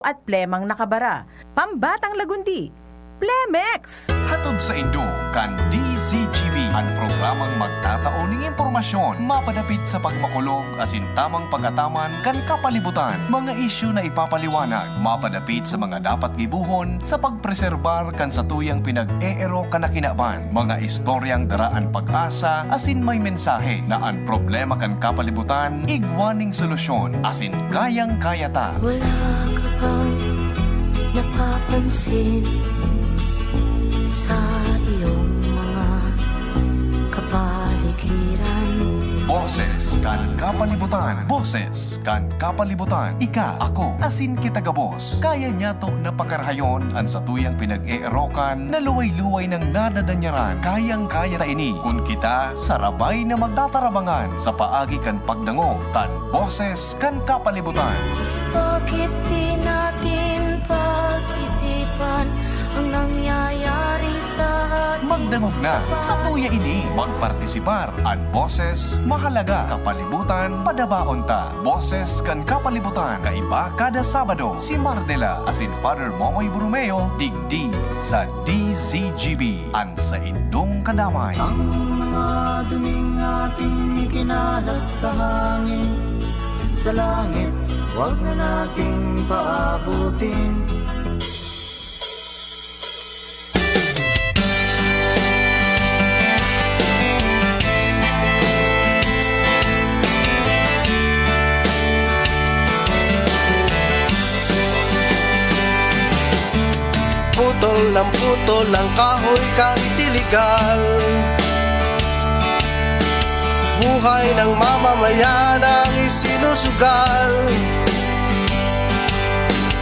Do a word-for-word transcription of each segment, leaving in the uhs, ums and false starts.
at plemang nakabara. Pambatang Lagundi, Plemex! Hatod saindo kan D Z G B, an programang magtatao nin impormasyon mapadapit sa pagmakulog asin tamang pag-ataman kan kapalibutan, mga isyu na ipapaliwanag mapadapit sa mga dapat gibohon sa pagpreserbar kan satuyang pinag-eerok na kinaban, mga istoryang dara an pag-asa asin may mensahe na an problema kan kapalibutan igwa ning solusyon asin kayang-kaya ta. Wala ka bang napapansin sa iyong mga kapaligiran? Boses kan kapalibutan. Boses kan kapalibutan. Ika, ako, asin kita gabos. Kaya niyato na pakarahayon an satuyang pinag-eerokan na luway-luway nang nadadanyaran. Kayang-kaya ta ini kun kita sarabay na magtatarabangan sa paagi kan pagdangog kan Boses kan Kapalibutan. Bakit di natin pag-isipan ang nangyayari sa ating Magdangog na, sa tuya ini, magpartisipar. An boses, mahalaga, kapalibutan, padabaon ta. Boses kan Kapalibutan, kaiba kada Sabado. Si Mardela asin Father Momoy Borromeo, digdi sa D Z G B, an saindong kadamay. Ang mga duming ating ikinalat sa hangin, sa langit, wag na nating paabutin. Putol ng putol ang kahoy kahit iligal. Buhay ng mamamayan ang isinusugal.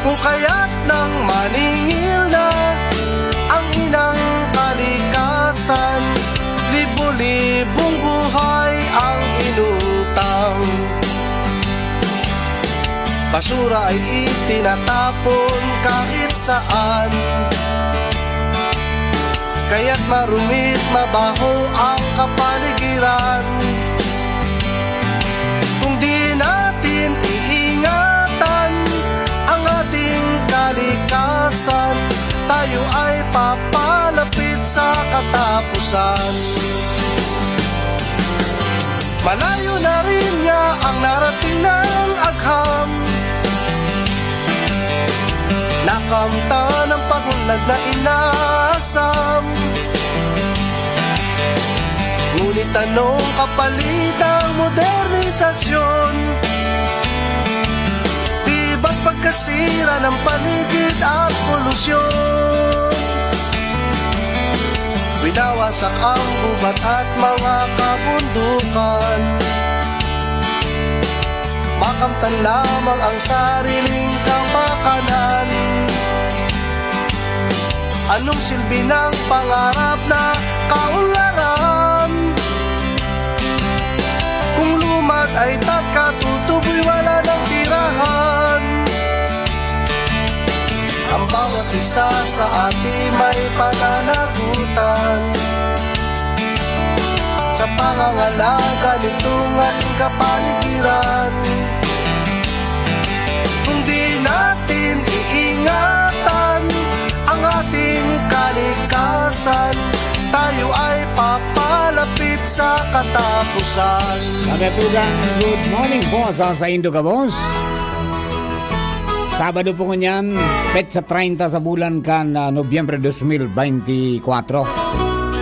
Kung kaya't nang maningil na ang inang kalikasan, libo-libong buhay ang inutang. Basura ay itinatapon kahit saan. Kaya't marumit, mabaho ang kapaligiran. Kung di natin iingatan ang ating kalikasan, tayo ay papalapit sa katapusan. Malayo na rin niya ang narating ng agham. Nakamtan ang pagunlad na inasam. Ngunit anong kapalit ng modernisasyon? Di ba't pagkasira ng paligid at polusyon? Winawasak ang gubat at mga kabundukan. Makamtan lamang ang sariling kapakanan. Anong silbi ng pangarap na kaunlaran? Kung lumad ay tatkatutuboy, wala nang tirahan. Ang bawat isa sa atin may pananagutan sa pangangalaga nitong ating kapaligiran. Kung di natin iingatan ang ating kalikasan, tayo ay papalapit sa katapusan. Mga tugang, good morning po sa saindo gabos. Sabado po ngunyan, petsa treinta sa bulan kan, ah, Nobyembre dos mil beintikwatro.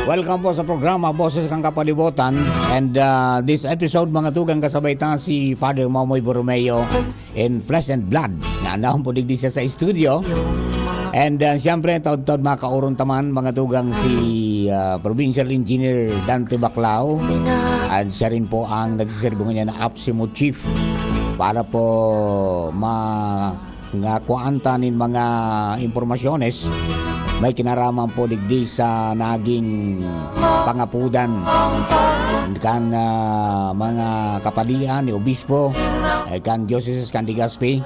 Welcome po sa programa Boses kan Kapalibutan. And, ah, this episode, mga tugang, kasabay ta si Father Momoy Borromeo in flesh and blood. Nga naon po digdi siya sa studio. And, ah, siyempre, taud-taud makauron ta man, mga tugang, si, ah, Provincial Engineer Dante Baclao. At siya rin po ang nagsiserbi ngunyan na APSEMO Chief para po ma-, nga kuhaan ta nin mga impormasyones may kinaraman po digdi sa naging pangapudan kan, ah, mga kapadian ni Obispo, eh, kan Diocese kan Legazpi,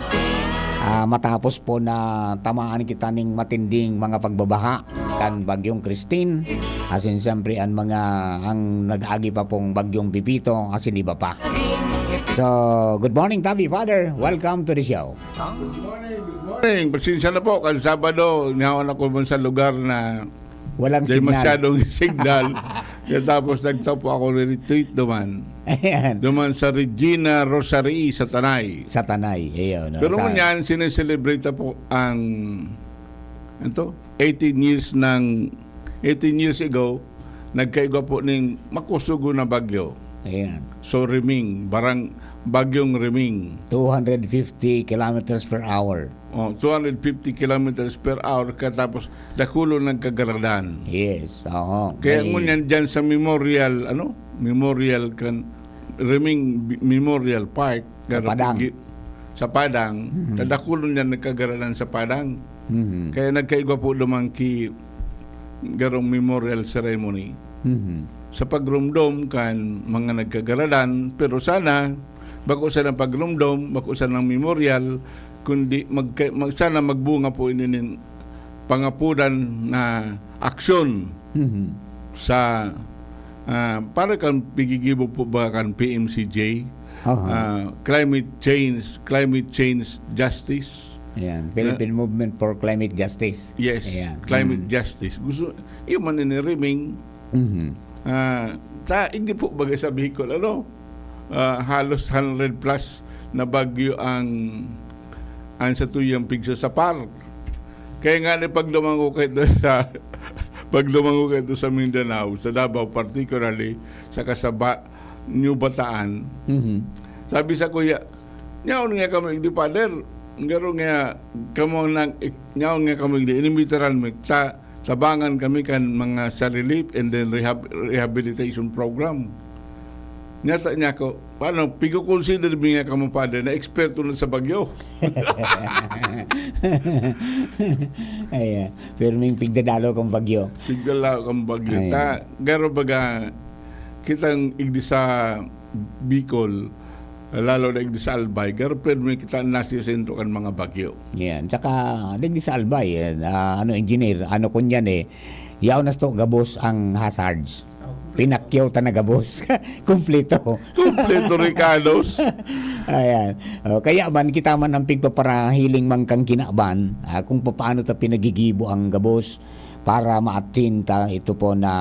ah, matapos po na tamaan kita ning matinding mga pagbabaha kan Bagyong Christine, asin siyempre an mga, ang nag-agi pa pong Bagyong Pepito, asin iba pa. So, good morning, Tabi Father. Welcome to the show. Good morning, good morning. Pasensya na po, kan Sabado, nihawan ako man sa lugar na Walang di signal. masyadong signal. Kaya tapos nagtapo ako ng retreat duman. Ayan. Duman sa Regina Rosary sa Tanay. Sa Tanay. Ayun, no? Pero Sa- ngunyan, sineselebrate po ang ito, eighteen years ng eighteen years ago, nagkaigwa po ning makusugo na bagyo. Ayan. So Reming, barang bagyong Reming. two hundred fifty kilometers per hour. Oh, two hundred fifty kilometers per hour, katapos dakulon nagkagaradan. Yes, oo. Kaya May- ngunyan dyan sa memorial, ano, memorial kan Reming Bi- Memorial Park, Sa Garapigi- Padang. Sa Padang, Mhm. kadakulon yan nagkagaradan sa Padang. Mhm. Kaya nagkaigwa po duman ki garong memorial ceremony. Mhm. Sa pagrumdom kan mga nagkagaradan, pero sana, bako sana pagrumdom, bako sana memorial, kundi magka- mag- sana magbunga po ini nin pangapudan na aksyon Mhm. sa, ah, para kan pigigibo po ba kan P M C J, Aha. ah, climate change, climate change justice. Ayan, Philippine Movement for Climate Justice. Yes, Ayan. climate Mm. justice. Gusto, yun man ini Reming, Mhm. ah, ta, hindi po bagay sa Bicol, ano? Ah, halos hundred plus na bagyo ang ang sa tuyang pigsasapar. Kaya nga ni pag lumango kayo doon sa pag lumango kayo doon sa Mindanao, sa Davao particularly, sa kasaba New Bataan, Mhm. sabi sa kuya, "Nyaon nga kamo igdi, Father, garo nga kamo nang nyaon nga kamo igdi, inimbitaran mo ta tabangan kami kan mga sa relief and then rehab, rehabilitation program." Nyata niya ako, paano, pigo-consider mi nga kamo, Father, na eksperto na sa bagyo. Ayan. Pirming pigdadalo kang bagyo. Tigdala kang bagyo. Ayan. Ta, garo baga, kitang igdi sa Bicol, lalo na igdi sa Albay, garo pirmi kita nasisento kan mga bagyo. Yan. Tsaka, digdi sa Albay, eh, ah, ano, engineer, ano kun yan eh, yaon na sto gabos ang hazards. Pinakyaw ta na gabos. Kumpleto. Kumpleto recados. Ayan. O, kaya man, kita man ang pigpaparahiling man kang kinaban, ah, kung paano ta pinagigibo ang gabos para ma-attain ta ito po na,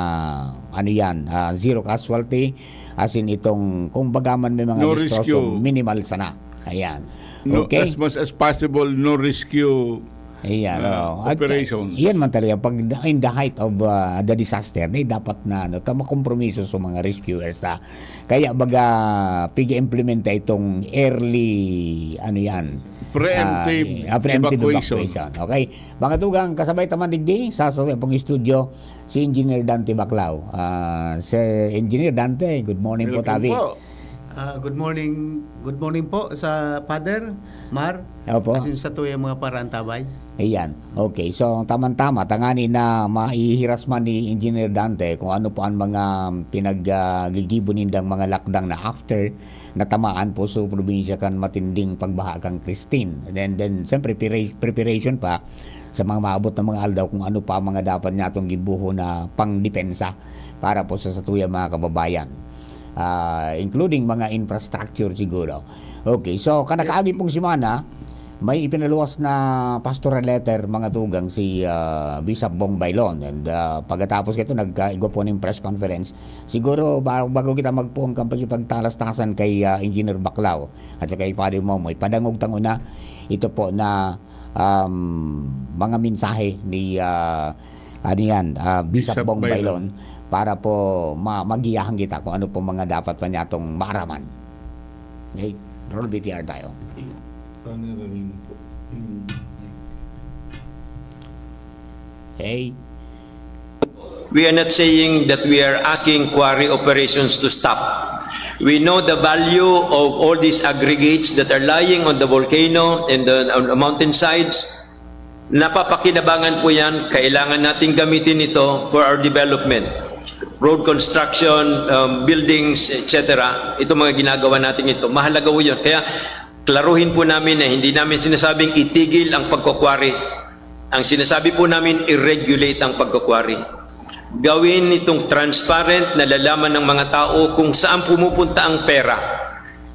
ano yan, ah, zero casualty, as in itong, kung baga man may mga No destroso, rescue. Minimal sana. Ayan. No, Okay? As much as possible, no rescue Ayan, ah, oo. At, operations. Yan man talaga, pag in the height of ah, the disaster, di dapat na ano, ta makompromiso sa mga rescuers ta. Kaya baga, pig-implement ta itong early, ano yan, Preemptive ah, ah, preemptive evacuation. evacuation. Okay? Mga tugang, kasabay ta man digdi, sa sa pong studio, si Engineer Dante Baclao. Ah, Sir Engineer Dante, good morning po, Welcome Tabi. po. Ah, good morning. Good morning po sa Father, Mar, Opo. asin sa tuyang mga parantabay. Ayan. Okay. So, tamang-tama, tangani na maihiras man ni Engineer Dante kung ano po ang mga pinaggigibo nindang mga lakdang na after natamaan po sa probinsya kan matinding pagbaha kan Christine. And then, then siyempre, prepara- preparation pa sa mga maabot na mga aldaw kung ano pa ang mga dapat niya itong gibuho na pangdepensa para po sa satuyang mga kababayan. Ah, including mga infrastructure siguro. Okay, so kanakaagi pong semana, may ipinaluwas na pastoral letter, mga tugang, si ah, Bishop Bong Bailon. And ah, pagkatapos ito, nagkaigwa po ng press conference. Siguro, ba- bago kita magpuong kang pagkipagtalastasan kay ah, Engineer Baclao at saka kay Father Momoy, padangog ta nguna ito po na um, mga mensahe ni ah, ano yan, ah, Bishop Bishop Bong Bailon. Bailon para po ma- magiyahan kita kung ano po mga dapat pa niya itong maaraman. Okay? Roll V T R tayo. Okay? We are not saying that we are asking quarry operations to stop. We know the value of all these aggregates that are lying on the volcano and the, on the mountainsides. Napapakinabangan po yan. Kailangan natin gamitin ito for our development. Road construction, um, buildings, et cetera. Itong mga ginagawa natin ito. Mahalaga po yun. Kaya klaruhin po namin na hindi namin sinasabing itigil ang pagkukwari. Ang sinasabi po namin, i-regulate ang pagkukwari. Gawin itong transparent, nalalaman ng mga tao kung saan pumupunta ang pera.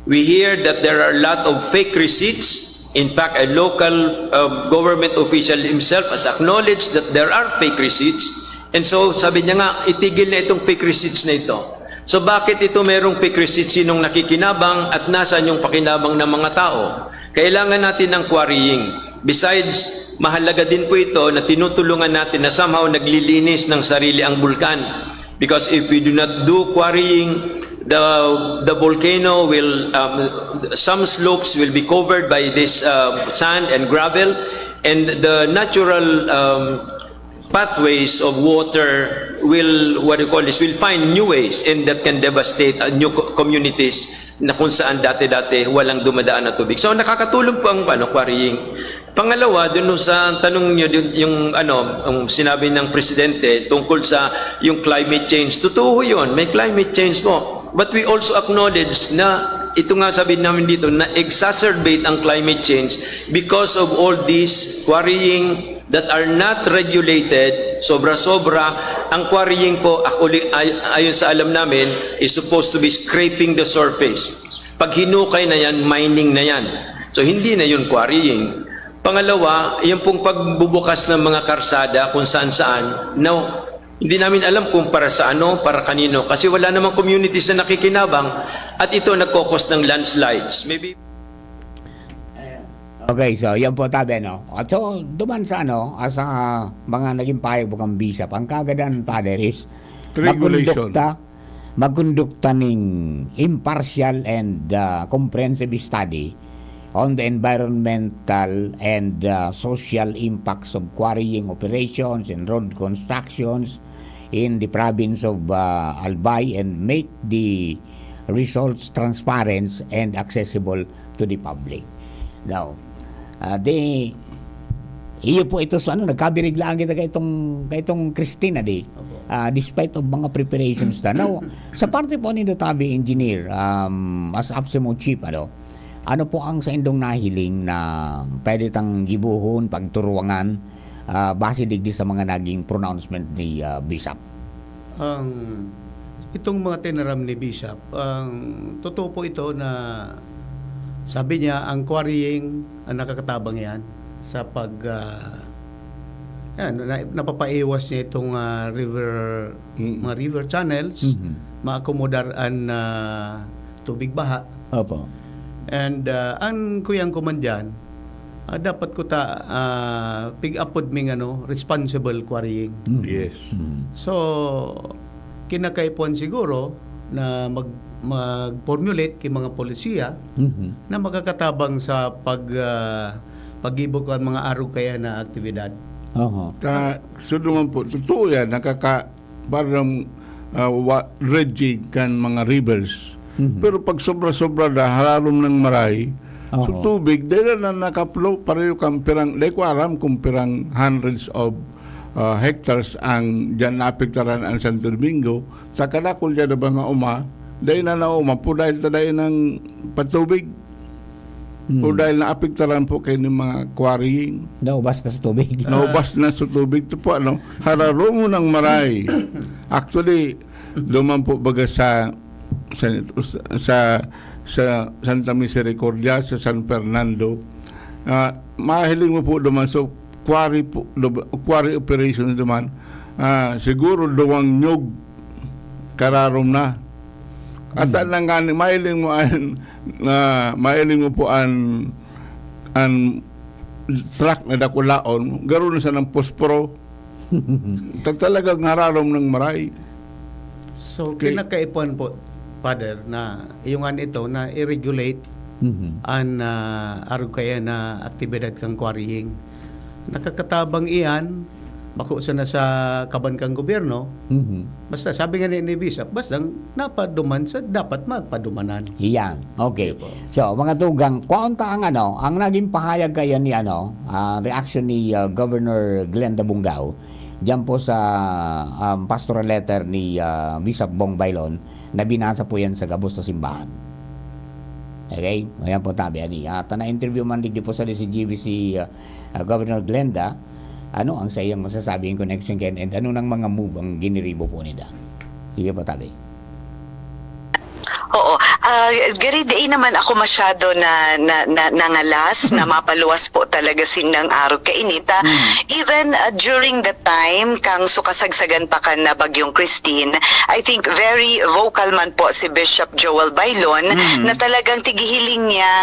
We hear that there are a lot of fake receipts. In fact, a local, uh, government official himself has acknowledged that there are fake receipts. And so, sabi niya nga, "Itigil na itong fake receipts na ito." So, bakit ito merong fake receipts? Sinong nakikinabang at nasaan yung pakinabang ng mga tao? Kailangan natin ng quarrying. Besides, mahalaga din po ito na tinutulungan natin na somehow naglilinis ng sarili ang bulkan. Because if we do not do quarrying, the, the volcano will, um, some slopes will be covered by this, uh, sand and gravel, and the natural, um, pathways of water will, what you call this, will find new ways, and that can devastate, uh, new co-, communities na kung saan dati-dati walang dumadaan na tubig. So, nakakatulong po ang, ano, quarrying. Pangalawa, dun sa tanong niyo, dun, yung, ano, ang sinabi ng presidente tungkol sa yung climate change. Totoo yun, may climate change po. But we also acknowledge na ito nga sabi namin dito, na exacerbate ang climate change because of all these quarrying that are not regulated, sobra-sobra. Ang quarrying po, actually, ay-, ayon sa alam namin, is supposed to be scraping the surface. Pag hinukay na yan, mining na yan. So, hindi na yun quarrying. Pangalawa, yung pong pagbubukas ng mga karsada kung saan-saan, no, hindi namin alam kung para sa ano, para kanino, kasi wala namang communities na nakikinabang at ito nagkokos ng landslides. Maybe Okay, so yan po tabi, no? At so, duman sa ano, ah, sa mga naging pahayag po kang bishop, ang kagadan, Father, is Regulation. magkondukta, magkondukta ning impartial and ah, comprehensive study on the environmental and ah, social impacts of quarrying operations and road constructions in the province of ah, Albay and make the results transparent and accessible to the public. Now, ah, di, iyo po ito sa ano, nagkabiriglaan kita kay itong, kay itong Christina, di. Ah, despite of mga preparations na. Now, sa parte po ni Notabe Engineer, um, as APSEMO Chief, ano, ano po ang sa indong nahiling na pwede tang gibohon, pagturuangan, ah, base digdi sa mga naging pronouncement ni ah, Bishop? Ang itong mga tinaram ni Bishop, ang totoo po ito na sabi niya ang quarrying ang nakakatabang yan sa pag ah, yan, na, napapaiwas niya itong ah, river Mm. mga river channels, Mhm. maakomodar an ah, tubig baha. Opo. And ah, ang kuyang ko man dyan, ah, dapat ko ta ah, pig-apod ming ano, responsible quarrying. Mhm. Yes. Mhm. So, kinakaipuhan siguro na mag mag-formulate kay mga polisiya Mhm. na makakatabang sa pag ah, paggibo kan mga arog kaya na aktibidad. Oho. Ta, so naman po, totoo yan, nakaka, parang ah, wa, dredging kan mga rivers. Mhm. Pero pag sobra-sobra na, hararom ng maray, so Oho. tubig, dahil na nakaplo, pareho kang pirang, dahil ko aram kung pirang hundreds of ah, hectares ang dyan naapektaran ang Santo Domingo, sa kadakol dyan na mga uma, dahil na nauma po dahil ta dahil ng patubig. Hmm. O dahil naapektaran po kayo ng mga quarrying. Naubas na sa tubig. Naubas na sa tubig. Ito po, ano, hararom ng maray. Actually, duman po baga sa sa sa, sa Santa Misericordia, sa San Fernando. Ah, mahiling mo po duman, so quarry po, dum- quarry operations duman. Ah, siguro duwang nyog kararom na. At Hmm. nang gani, mahiling mo an, na mahiling mo po an an truck na dakulaon, garo na sa ng posporo. Ta-, talagang hararom ng maray. So, Okay. kinakaipuhan po, Father, na iyongan ito na i-regulate Mhm. an ah, arog kaya na aktibidad kan quarrying. Nakakatabang iyan, bako sana sa kaban kan gobyerno, Mhm. basta sabi nga ni, ni Bishop, basta napaduman sa dapat magpadumanan. Iyan. Okay. Opo. So, mga tugang, kwaon ta ang ano, ang naging pahayag kaya ni ano, ah, reaction ni ah, Governor Glenda Bungao diyan po sa um, pastoral letter ni ah, Bishop Bong Bailon na binasa po yan sa gabos na simbahan. Okay? Ayan po tabi ani. At na-interview man digdi po sa D C G B si ah, ah, Governor Glenda, ano ang sa iyang masasabi in connection kayan and ano nang mga move ang giniribo po nila? Sige po, tabi. Oo. Ah, Gari, di naman ako masyado na, na, na nangalas na mapaluwas po talaga sindang arog kainita. Even, ah, during the time kang sukasagsagan pa kan na Bagyong Christine, I think very vocal man po si Bishop Joel Bailon na talagang tigihiling niya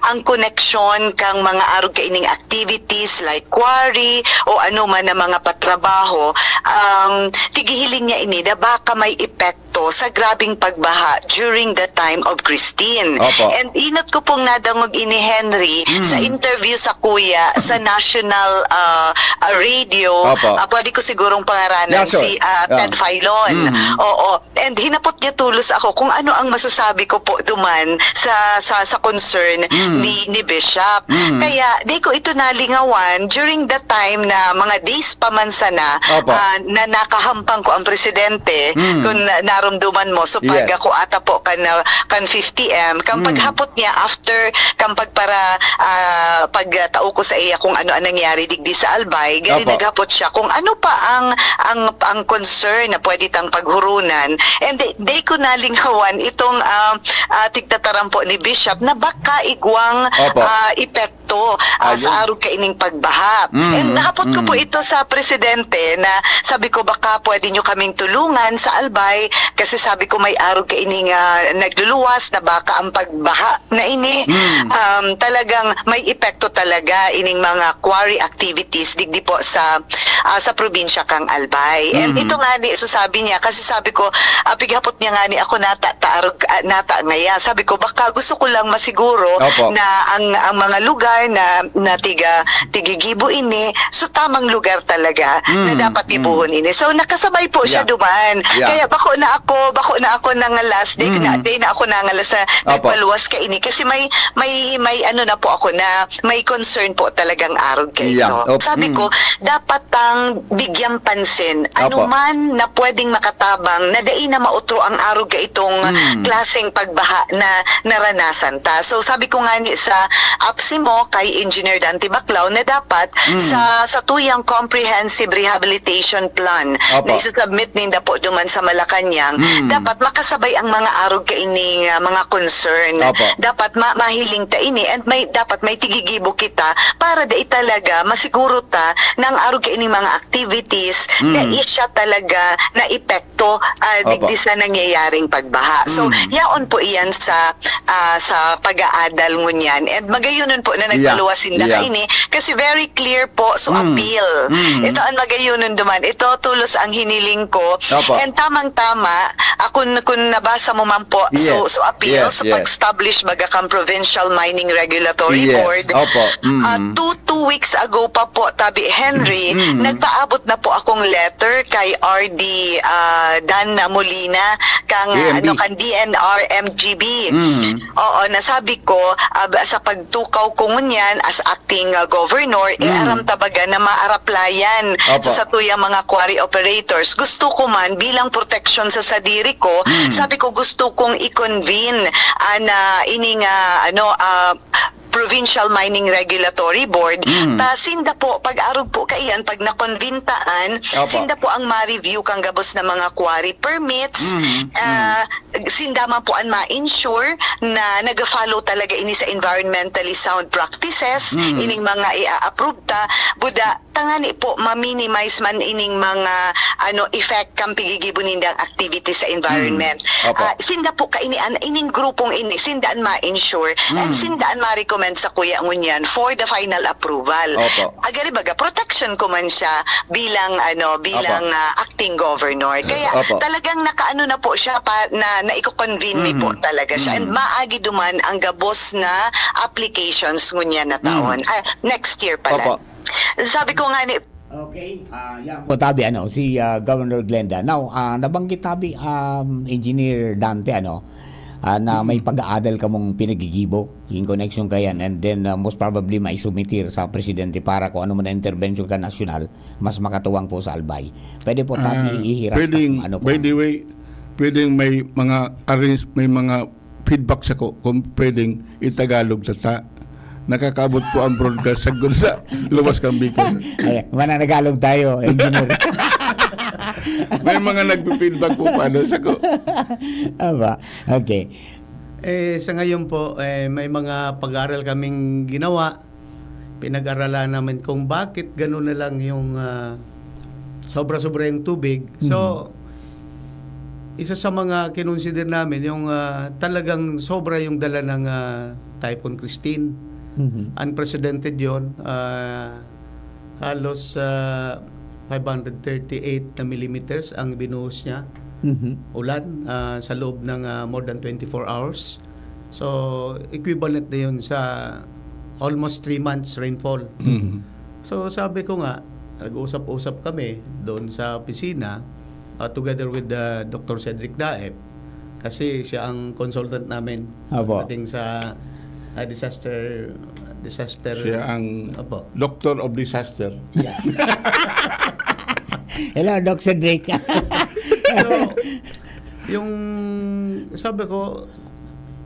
ang koneksyon kang mga arog kaining activities like quarry o ano man na mga patrabaho. Um, tigihiling niya ini na baka may epekto sa grabing pagbaha during the time of Christine. Opo. And inot ko pong nadangog ini, Henry, sa interview sa kuya sa national, ah, ah, radio. Opo. Ah, pwede ko sigurong pangaranan, yeah, sure, si, ah, yeah, Ted Filon. Oo. And hinapot niya tulos ako kung ano ang masasabi ko po duman sa, sa, sa concern ni, ni Bishop. Kaya di ko ito nalingawan during the time na mga days pa man sana, opo, ah, na nakahampang ko ang presidente, kung na, narumduman mo. So, pag, yes, ako ata po kan, ah, kan fifty M, kang paghapot niya after, kang pagpara, ah, pagtao ko sa iya kung ano ang nangyari digdi sa Albay, gari, opo, naghapot siya kung ano pa ang, ang, ang concern na pwede tang paghurunan. And di, di ko nalingawan itong, ah, ah, tigtataram po ni Bishop na baka igwang, opo, ah, epekto, ah, sa, ayun, arog kaining pagbaha. And nahapot ko po ito sa presidente na sabi ko, "Baka pwede nyo kaming tulungan sa Albay," kasi sabi ko, "May arog kaining, ah, nagluluwas na baka ang pagbaha na ini, um, talagang may epekto talaga ining mga quarry activities digdi po sa, ah, sa probinsya kang Albay." And ito nga ni, so sabi niya, kasi sabi ko, ah, pighapot niya nga ni ako nata, taarog, ah, nata ngaya. Sabi ko, "Baka gusto ko lang masiguro, opo, na ang, ang mga lugar na, na tiga, tigigibo ini, so tamang lugar talaga na dapat gibohon ini." So nakasabay po siya, yeah, duman. Yeah. Kaya bako na ako, bako na ako nangalas, di na, di na ako nangalas sa, opo, nagpaluwas kaini kasi may, may, may ano na po ako na may concern po talagang arog kaito. Yeah. Op-, sabi ko, dapat tang bigyang pansin. Opo. Ano man na pwedeng makatabang na dai na mautro ang arog kaitong klaseng pagbaha na naranasan ta. So, sabi ko nga ni sa APSEMO kay Engineer Dante Baclao na dapat sa, sa tuyang comprehensive rehabilitation plan, opo, na isa-submit ninda po duman sa Malacañang, dapat makasabay ang mga arog kaining, ah, mga concern. Opo. Dapat ma-, mahiling ta ini and may, dapat may tigigibo kita para dai talaga masiguro ta na ang arog kaining mga activities na siya talaga na epekto, ah, opo, digdi sa nangyayaring pagbaha. So, yaon po iyan sa, ah, sa pag-aadal ngunyan. And magayunon po na, yeah, nagpaluwas sinda, yeah, kaini kasi very clear po so appeal. Ito ang magayunon duman. Ito tulos ang hiniling ko. Opo. And tamang-tama, ah, kun, kun nabasa mo man po, so, yes, so appeal, yes, so yes, pag-establish baga kang Provincial Mining Regulatory, yes, Board. Opo. Ah, two, two weeks ago pa po, tabi Henry, nagpaabot na po akong letter kay R D, ah, Dan Molina, kang, ah, A M B, ano, kang D N R M G B. Oo, nasabi ko, ah, ba-, sa pagtukaw ko ngunyan as acting, ah, governor, eh, aram ta baga na maaraplayan, opo, sa tuyang mga quarry operators. Gusto ko man, bilang proteksyon sa sadiri ko, sabi ko, gusto kong i-convene, ah, na ining, ah, ano, ah, Provincial Mining Regulatory Board, ta sinda po, pag-arog po kaiyan, pag nakonbintaan, opo, sinda po ang ma-review kang gabos na mga quarry permits, ah, sinda man po an ma-ensure na nag-follow talaga ini sa environmentally sound practices, ining mga i-a-approve ta, buda, tangani po ma-minimize man ining mga, ano, effect kan pigigibo nindang activity sa environment. Opo. Ah, sinda po kaini, an-, ining grupong ini, sinda an ma-ensure and sinda an ma-recommend sa kuya ngunyan for the final approval. Opo. Agari baga, protection ko man siya bilang, ano, bilang, opo, ah, acting governor. Kaya, opo, talagang nakaano na po siya pa, na, naiko-convene mi po talaga siya. And maagi duman ang gabos na applications ngunyan na taon. Ah, next year pala. Opo. Sabi ko nga ni, okay, ah, yan po, tabi, ano, si, ah, Governor Glenda. Now, ah, nabanggit, tabi, um, Engineer Dante, ano, ah, na may pag-aadal kamong pinagigibo, in connection kayan, and then, ah, most probably, maisumitir sa presidente para kung ano man na intervention ka nasyonal, mas makatuwang po sa Albay. Pwede po, tabi, ah, ihiras na pwedeng, kung ano po by ang the way, pwedeng may mga arrange-, may mga feedback sako kung pwedeng i-Tagalog ta ta. Nakakaabot po ang broadcast sagkod sa luwas kang Bicol. Ay, mananagalog tayo, engineer. May mga nagpi-feedback po, paano sako. Aba, okay. Eh, sa ngayon po, eh, may mga pag-aaral kaming ginawa. Pinag-aralan namin kung bakit gano'n na lang yung, ah, sobra-sobra yung tubig. So, Mhm. isa sa mga kinonsider namin yung, ah, talagang sobra yung dala ng, ah, Typhoon Christine. Mhm. Unprecedented yon. Ah, halos, ah, five hundred thirty-eight na millimeters ang binuhos niya Mhm. ulan, ah, sa loob ng, ah, more than twenty-four hours. So, equivalent na yun sa almost three months rainfall. Mhm. So, sabi ko nga, nag-usap-usap kami doon sa opisina, ah, together with, ah, Doctor Cedric Daep, kasi siya ang consultant namin Apo. pagdating sa, ah, disaster, disaster Siya ang Apo. Doctor of Disaster. Hello, Doc Cedric. So, yung sabi ko,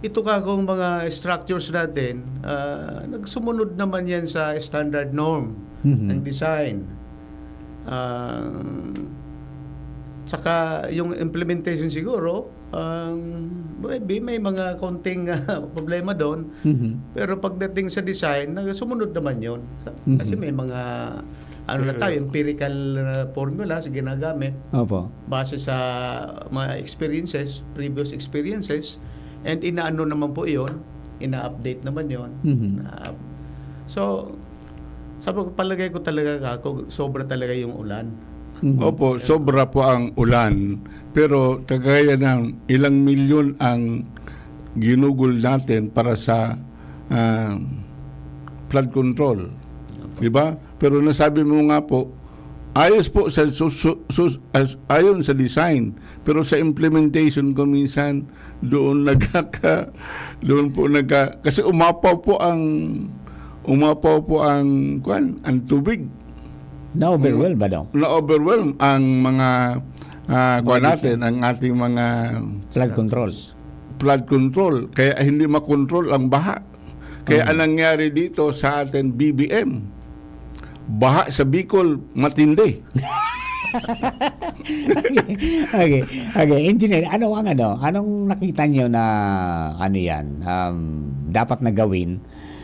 ito ka kung mga structures natin, ah, nagsumunod naman yan sa standard norm Mhm. ng design. Ah, tsaka yung implementation siguro, ang maybe may mga konting problema doon. Mhm. Pero pagdating sa design, nagsumunod naman yun. Sa Mhm. kasi may mga ano na tayo, Pero empirical na formulas ginagamit Opo. base sa mga experiences, previous experiences, and inaano naman po iyon, ina-update naman yon. Mhm. Na so, sabi ko, palagay ko talaga kako, sobra talaga yung ulan. Mhm. Opo, sobra po ang ulan. Pero kagaya ng ilang milyon ang ginugol natin para sa, ah, flood control. Di ba? Pero nasabi mo nga po, ayos po sa su-, su-, su-, as-, ayon sa design. Pero sa implementation ko minsan, doon nagkaka-, doon po nagka-, kasi umapaw po ang, umapaw po ang, kwan, ang tubig. Na-overwhelm ba daw? Na-overwhelm ang mga, ah, kwan Mga natin, ang ating mga Flood control. flood control. Kaya hindi makontrol ang baha. Kaya Mm. ang nangyari dito sa atin, B B M, baha sa Bicol, matindi. Okay. Okay. Engineer, ano ang ano? Anong nakita niyo na ano yan, um, dapat na gawin,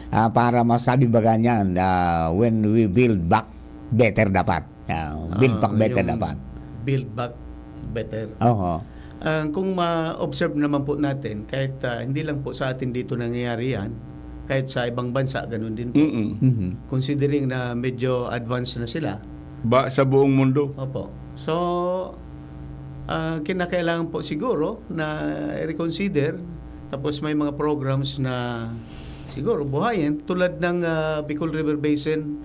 ah, para masabi baga niyan, ah, when we build back better dapat? Ah, build Ah, back better yung dapat. build back better. Oho. Ah, kung ma-observe naman po natin, kahit, ah, hindi lang po sa atin dito nangyayari yan, kahit sa ibang bansa, ganun din po. Mm-mm. Mhm. Considering na medyo advanced na sila. Ba, sa buong mundo? Opo. So, ah, kinakailangan po siguro na i-reconsider. Tapos may mga programs na siguro buhayin, tulad ng, ah, Bicol River Basin,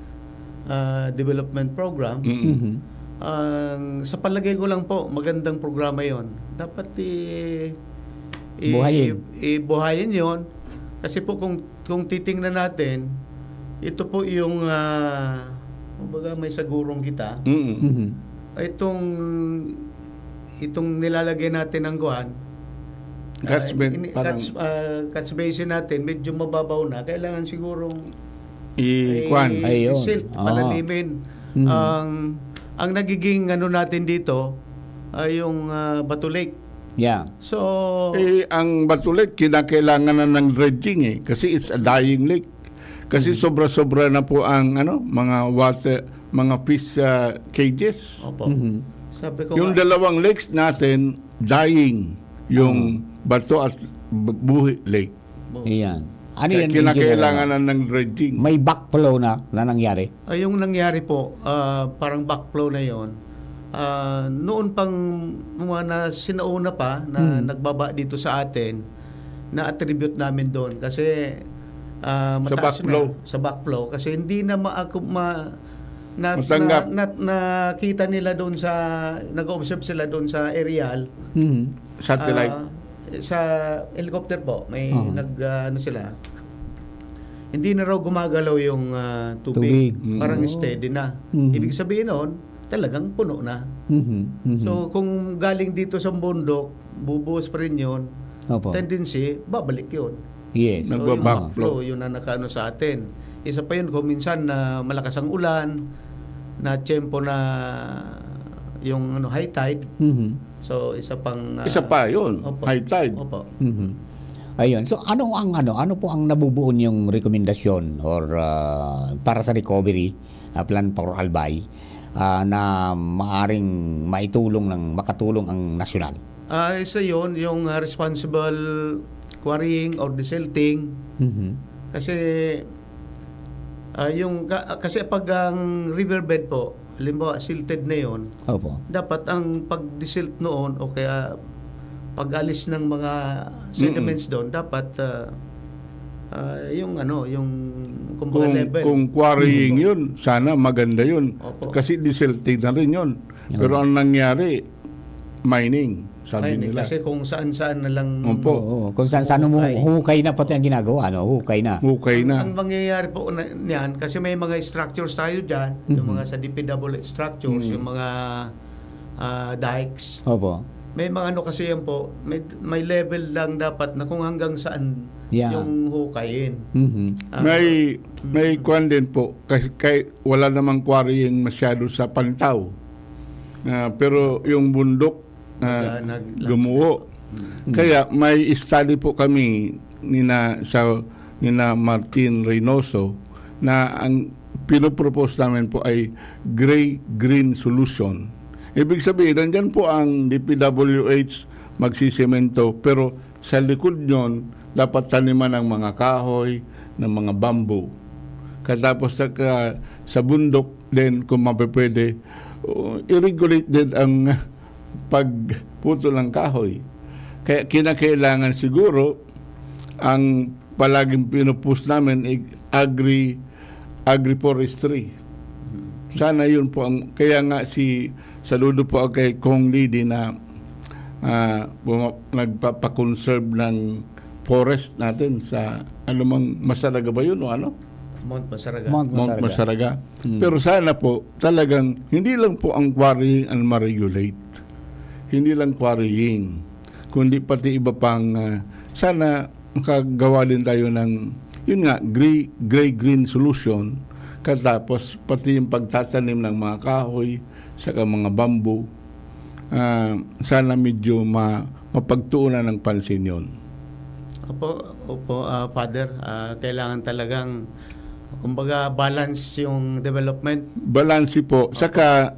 ah, Development Program. Mm. Mhm. Ang, sa palagay ko lang po, magandang programa yon. Dapat i-, i-, Buhayin. ibuhayin yon. Kasi po kung, kung titingnan natin, ito po yung, ah, kumbaga may sagurong kita. Mm. Mhm. Itong, itong nilalagay natin ng kuwan, Catchment, ah, ini-, parang catch, ah, catch basin natin, medyo mababaw na. Kailangan sigurong I-, i-, kwan. Ayun. i-silt, Oo. palalimin. Mm. Ang, ang nagiging ano natin dito, ay yung, ah, Bato Lake. Yeah. So, Eh, ang Bato Lake, kinakailangan na ng dredging eh. Kasi it's a dying lake. Kasi Mm. sobra-sobra na po ang, ano, mga water, mga fish, ah, cages. Opo. Mhm. Sabi ko Yung nga dalawang lakes natin, dying. Yung Oo. Bato at B-, Buhi Lake. Bo- Iyan. Ano Kaya yan, kinakailangan engineer, ano? na ng dredging. May backflow na, na nangyari? Ay, yung nangyari po, ah, parang backflow na yon. Ah, noon pang mga na, sinauna pa na Hmm. nagbaba dito sa atin, na-attribute namin doon kasi, ah, Sa mataas na backflow. sa backflow kasi hindi na maaku-, ma-, na, Matanggap. na, na, nakita nila doon sa, nag-observe sila doon sa aerial. Hmm. Satellite. Ah, sa helicopter po, may Aha. nag, ah, ano sila, hindi na raw gumagalaw yung, ah, tubig. Tubig. Mm. Parang Oh. steady na. Mhm. Ibig sabihin noon, talagang puno na. Mhm, mhm. So, kung galing dito sa bundok, bubuhos pa rin yun, Opo. tendency, babalik yun. Yes. So, yung Nagba-backflow. backflow, yun ang nakaano sa atin. Isa pa yun, kung minsan na malakas ang ulan, na tiyempo na yung ano, high tide. Mhm. So, isa pang, ah, Isa pa yun, opo. high tide. Opo. Mhm. Ayun. So, ano ang ano, ano po ang nabubuo niyong rekomendasyon or, ah, para sa recovery, ah, plan for Albay, ah, na maaring maitulong ng makatulong ang nasyonal? Ah, isa yon, yung, ah, responsible quarrying or desilting. Mhm. Kasi, ah, yung ka kasi pag ang riverbed po, halimbawa silted na yon, Opo. dapat ang pag-desilt noon o kaya pag-alis ng mga sediments Mm. doon, dapat, ah, ah, yung ano, yung kumbaga Kung level. kung quarrying Opo. yun, sana maganda yun. Opo. Kasi desilting na rin yun. Yun. Pero ang nangyari, mining, sabi Mining, nila. kasi kung saan-saan na lang Opo. Oo, kung saan-saan mo Hukay. hukay na pati ang ginagawa, ano, hukay na. Hukay Ang na. ang mangyayari po na niyan, kasi may mga structures tayo diyan, yung Mhm. mga sa D P W H structures, Mm. yung mga, ah, dikes. Opo. May mga ano kasi yan po, may may level lang dapat na kung hanggang saan Yeah. yung hukayin. Mhm. Ah, May may Mm. kwan din po, kasi kay wala namang quarrying masyado sa Pantaw. Ah, pero yung bundok, ah, Nag- nag- gumuho. Mm. Kaya may study po kami nina sa nina Martin Reynoso na ang pinopropose namin po ay gray-green solution. Ibig sabihin, nandyan po ang D P W H magsisemento, pero sa likod nyon, dapat taniman ng mga kahoy, ng mga bamboo. Katapos sa, ka- sa bundok din, kung mapipwede, uh, i-regulate din ang pagputol ng kahoy. Kaya kinakailangan siguro, ang palaging pinupush namin, ig- agri, agri-forestry. Sana yun po ang, kaya nga si, saludo po ako kay Kong Lady na, ah, puma- nagpapakonserve ng forest natin sa, ano mang, Masaraga ba yun o ano? Mount Masaraga. Mount Mount Masaraga. Masaraga. Hmm. Pero sana po, talagang, hindi lang po ang quarry ang ma-regulate. Hindi lang quarrying, kundi pati iba pang, ah, sana makagawa din tayo ng, yun nga, gray, gray-green solution. Katapos, pati yung pagtatanim ng mga kahoy, saka mga bamboo, ah, sana medyo ma- mapagtuunan ng pansin yun. Opo, opo, ah, Father. Ah, kailangan talagang, kumbaga, balance yung development. Balanse po. Opo. Saka,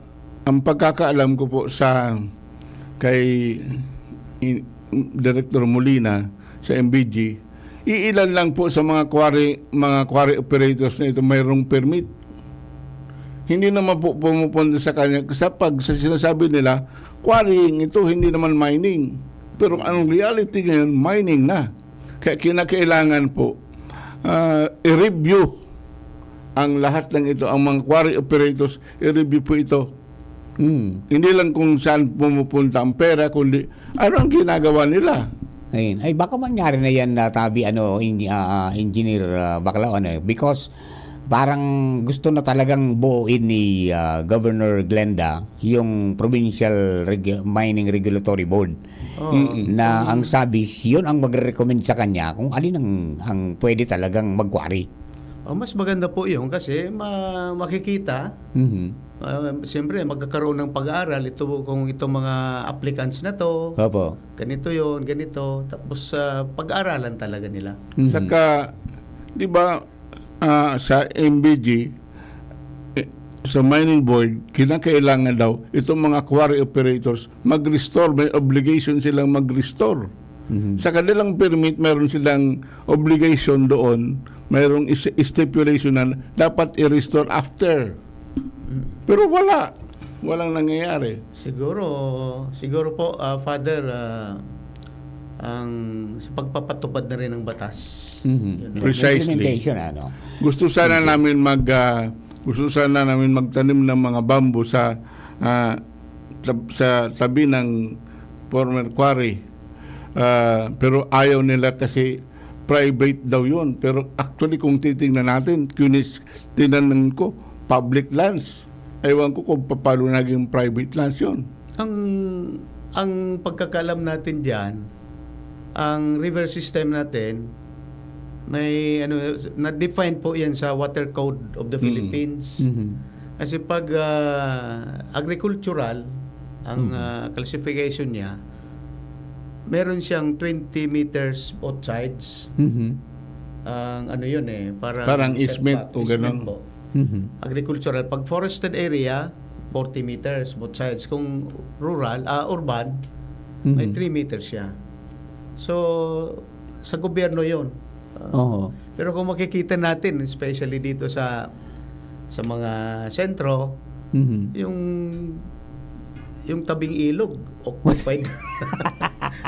ang pagkakaalam ko po sa kay i- Director Molina sa M B G, iilan lang po sa mga quarry, mga quarry operators na ito mayroong permit. Hindi naman po pumupunta sa kanya sa pag sa sinasabi nila, quarrying ito, hindi naman mining. Pero ang reality ngayon, mining na. Kaya kinakailangan po, ah, i-review ang lahat ng ito, ang mga quarry operators, i-review po ito. Mm. Hindi lang kung saan pumupunta ang pera, kundi ano ang ginagawa nila. Ayun. Ay, baka mangyari na yan na tabi, ano, in- ah, ah, Engineer, ah, Baclaon, eh. Because parang gusto na talagang buuin ni, ah, Governor Glenda yung Provincial Regu- Mining Regulatory Board. Oo. Mm-mm. Na ang sabi, yun ang magre-recommend sa kanya kung alin ang, ang pwede talagang mag-quarry. Oh, mas maganda po yun kasi ma- makikita. Mhm. Ah, siyempre, magkakaroon ng pag-aaral ito, kung itong mga applicants na to, Opo. ganito yon, ganito. Tapos, ah, pag-aaralan talaga nila. Mhm. Saka, di ba, ah, sa M B G, eh, sa mining board, kinakailangan daw itong mga quarry operators mag-restore, may obligation silang mag-restore. Mhm. Sa kanilang permit, meron silang obligation doon, mayroong is- stipulation na dapat i-restore after. Mm. Pero wala. Walang nangyayari. Siguro, siguro po, ah, Father, ah, ang sa pagpapatupad na rin ng batas. Mhm. Yun, no? Precisely. Implementation, ano? Gusto sana Okay. namin mag, ah, gusto sana namin magtanim ng mga bamboo sa, ah, tab- sa tabi ng former quarry. Ah, pero ayaw nila kasi private daw yun. Pero actually, kung titingnan natin, kinis, tinanim ko, public lands. Ewan ko kung paano naging private lands yun. Ang, ang pagkakaalam natin diyan, ang river system natin, may ano, na-define po yan sa Water Code of the Mm. Philippines. Mhm. Kasi pag, ah, agricultural, ang, Mm. ah, classification niya, meron siyang twenty meters both sides. Mhm. Ang ano yun eh, parang Parang setback, easement o easement ganon. po. Mhm. Agricultural. Pag forested area, forty meters both sides. Kung rural, ah, urban, may Mhm. three meters siya. So, sa gobyerno yun. Ah, Oo. Pero kung makikita natin, especially dito sa sa mga sentro, Mhm. yung yung tabing ilog, occupied.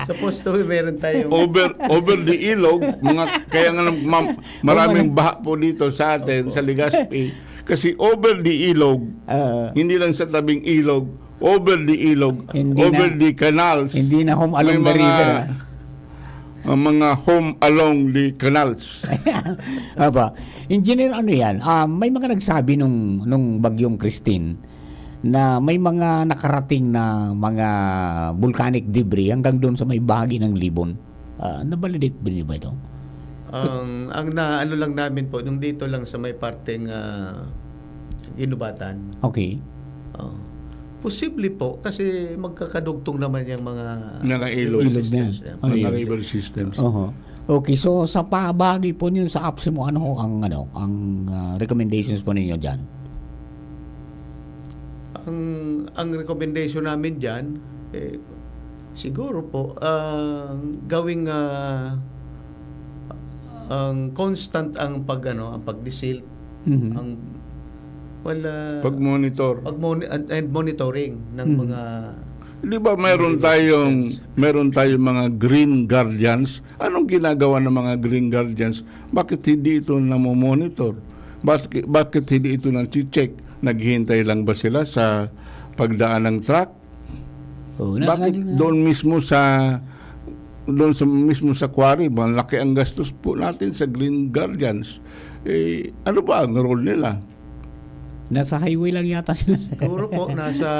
Supposed to be, meron tayong Over over the ilog, mga kaya nga ma- maraming baha po dito sa atin sa Legazpi kasi over the ilog, Ah. hindi lang sa tabing ilog, over the ilog, Hindi over na- the canals. hindi na home along May the mga, river, ah. ang mga home along the canals. Apa, Engineer, ano yan? Ah, may mga nagsabi nung, nung bagyong Christine na may mga nakarating na mga volcanic debris hanggang doon sa may bahagi ng Libon. Ah, na-validate ba niyo ba ito? Ang ang na ano lang namin po, yung dito lang sa may parteng ah, Ginubatan. Okay. Oh. Posible po kasi magkakadugtong naman yung mga Mga ilog. Ilog na yan. systems. Oh, Mga ilog. river systems. Oho. Okay, so sa pabagi po niyo sa APSEMO, ano ho ang, ano, ang ah, recommendations po ninyo diyan? Ang ang recommendation namin diyan eh, siguro po ang gawing ah, ang constant ang pag ano, ang pag-desilt, Mhm. ang wala Pag-monitor. pag and, and monitoring ng Mhm. mga Di ba meron tayong meron tayong mga green guardians? Anong ginagawa ng mga green guardians? Bakit hindi ito namomonitor? Bakit, bakit hindi ito nag-check? Naghihintay lang ba sila sa pagdaan ng truck? Oh, na- Bakit na- doon mismo sa doon sa mismo sa quarry, malaki ang gastos po natin sa Green Guardians. Eh, ano ba ang role nila? Nasa highway lang yata sila. Siguro po nasa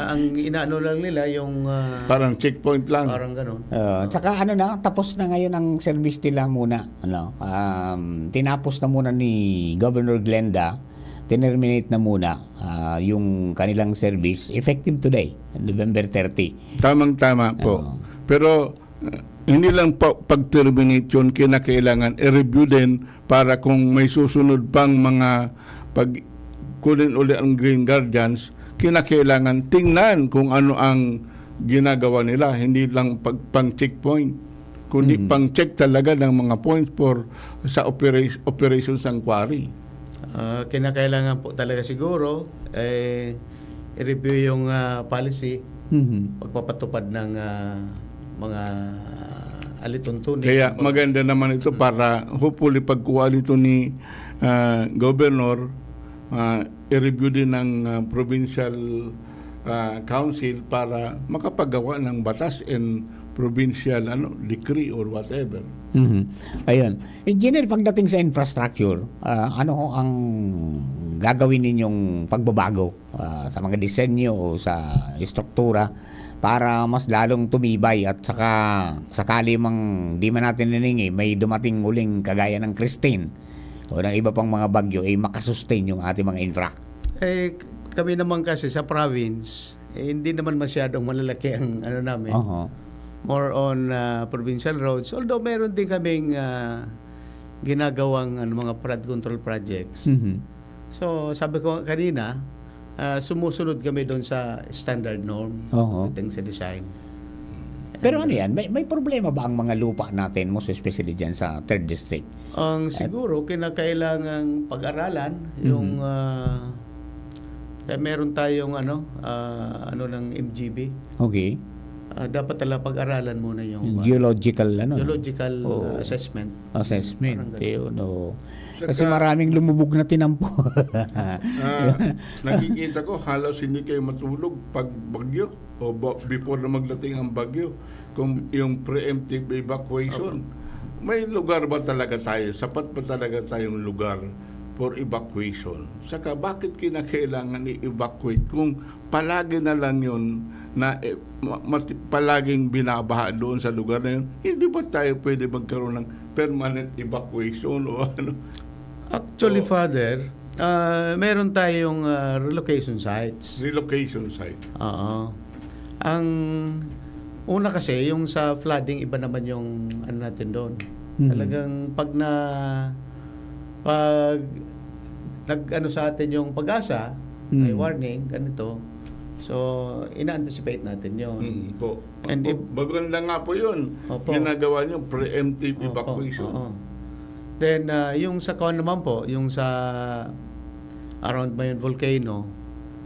ang inaano lang nila yung ah, Parang checkpoint lang. Parang ganon. Uh, tsaka ano na, tapos na ngayon ang service nila muna. Ano, um, tinapos na muna ni Governor Glenda, tinerminate na muna ah, yung kanilang service effective today, November thirty. Tamang-tama po. Oo. Pero uh, hindi lang pa, pag-terminate yun, kinakailangan i-review din para kung may susunod pang mga pag kunin uli ang Green Guardians, kinakailangan tingnan kung ano ang ginagawa nila, hindi lang pag, pang checkpoint, kundi Mhm. pang check talaga ng mga points for sa opera- operations ng quarry. Ah, kinakailangan po talaga siguro eh i-review yung ah, policy Mhm. pagpapatupad ng ah, mga alituntunin. Kaya Kumbaga, maganda naman ito para hopefully pagkuha nito ni ah, Governor, ah, i-review din ng ah, provincial ah, council para makapagawa ng batas and provincial ano decree or whatever. Mhm. Ayun. Engineer, pagdating sa infrastructure, ah, ano ho ang gagawin ninyong pagbabago ah, sa mga disenyo o sa estruktura para mas lalong tumibay at saka sakali mang di man natin hiningi, may dumating uling kagaya ng Christine o ng iba pang mga bagyo, eh, makasustain yung ating mga infra? Eh, kami naman kasi sa province, eh, hindi naman masyadong malalaki ang ano namin. Oho. More on ah, provincial roads. Although meron din kaming ah, ginagawang ano, mga flood control projects. Mhm. So, sabi ko kanina, ah, sumusunod kami doon sa standard norm Oo. pagdating sa design. Pero ano yan? May, may problema ba ang mga lupa natin, most especially dyan sa third district? Ang siguro kinakailangang pag-aralan yung ah, kaya meron tayong ano ah, ano ng M G B. Okay. Ah, dapat talaga pag-aralan muna yung, Yung ah, geological, ano, no? geological Oo. ah, assessment. Assessment. Parang ganun. Yun, oo. Kasi Saka- maraming lumubog na tinampo. Ah, nakikita ko halos hindi kayo matulog pag bagyo o ba- before na magdating ang bagyo. Kung yung preemptive evacuation, may lugar ba talaga tayo? Sapat ba talaga tayong lugar for evacuation? Saka bakit kinakailangan i-evacuate kung palagi na lang yun na eh, ma- mati- palaging binabaha doon sa lugar na yun? Hindi ba tayo pwede magkaroon ng permanent evacuation o ano? Actually, Oo. Father, ah, meron tayong ah, relocation sites. Relocation site. Oo. Ang Una kasi, yung sa flooding, iba naman yung ano natin doon. Mhm. Talagang pag na, pag nag-ano sa atin yung PAGASA, may Mhm. warning, ganito. So, ina-anticipate natin yun. Mm, po. And Opo, if maganda nga po yun. Opo. Ginagawa niyo, preemptive Opo, evacuation. oo. Then, ah, yung sa kuwan naman po, yung sa around Mayon Volcano,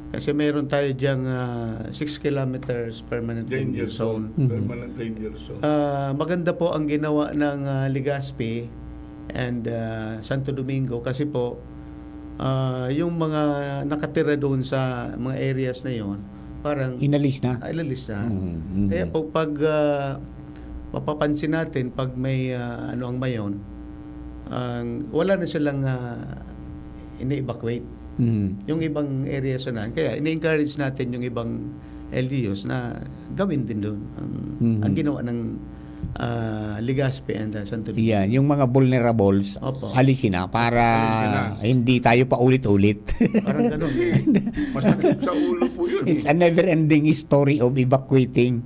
kasi meron tayo diyang, ah, six kilometers permanent danger Danger zone. zone. Mhm. Permanent danger zone. Ah, maganda po ang ginawa ng, ah, Legazpi and, ah, Santo Domingo kasi po, ah, yung mga nakatira doon sa mga areas na yon, parang Inalis na. ah, inalis na. Mhm, mhm. Kaya po pag, ah, mapapansin natin pag may, ah, ano ang Mayon, ang, wala na silang, ah, ini-evacuate. Mhm. Yung ibang areas na, kaya ini-encourage natin yung ibang L G Us na gawin din doon ang, Mhm. ang ginawa ng, ah, Legazpi and, ah, Santo Domingo. Yan, yung mga vulnerables, Opo. alisin na para Alisin na. hindi tayo paulit-ulit. Parang ganun eh. Masakit sa ulo po yun It's eh. a never-ending story of evacuating.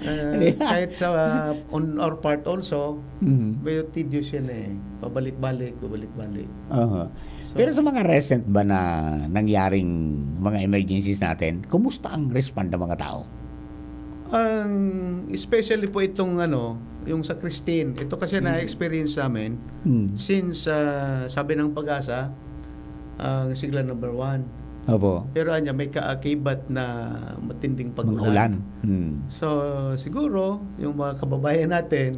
Eh, kahit sa, uh, on our part also, Mhm. medyo tedious yan eh. Pabalik-balik, pabalik-balik. Aha. So Pero sa mga recent ba na nangyaring mga emergencies natin, kumusta ang respond ng mga tao? Ang, especially po itong ano, yung sa Christine. Ito kasi Mm. na-experience namin Mm. since, ah, sabi ng PAGASA, ang sigla number one. Opo. Pero anya, may kaakibat na matinding Mga pag-ulan. ulan. Hmm. So, siguro, yung mga kababayan natin,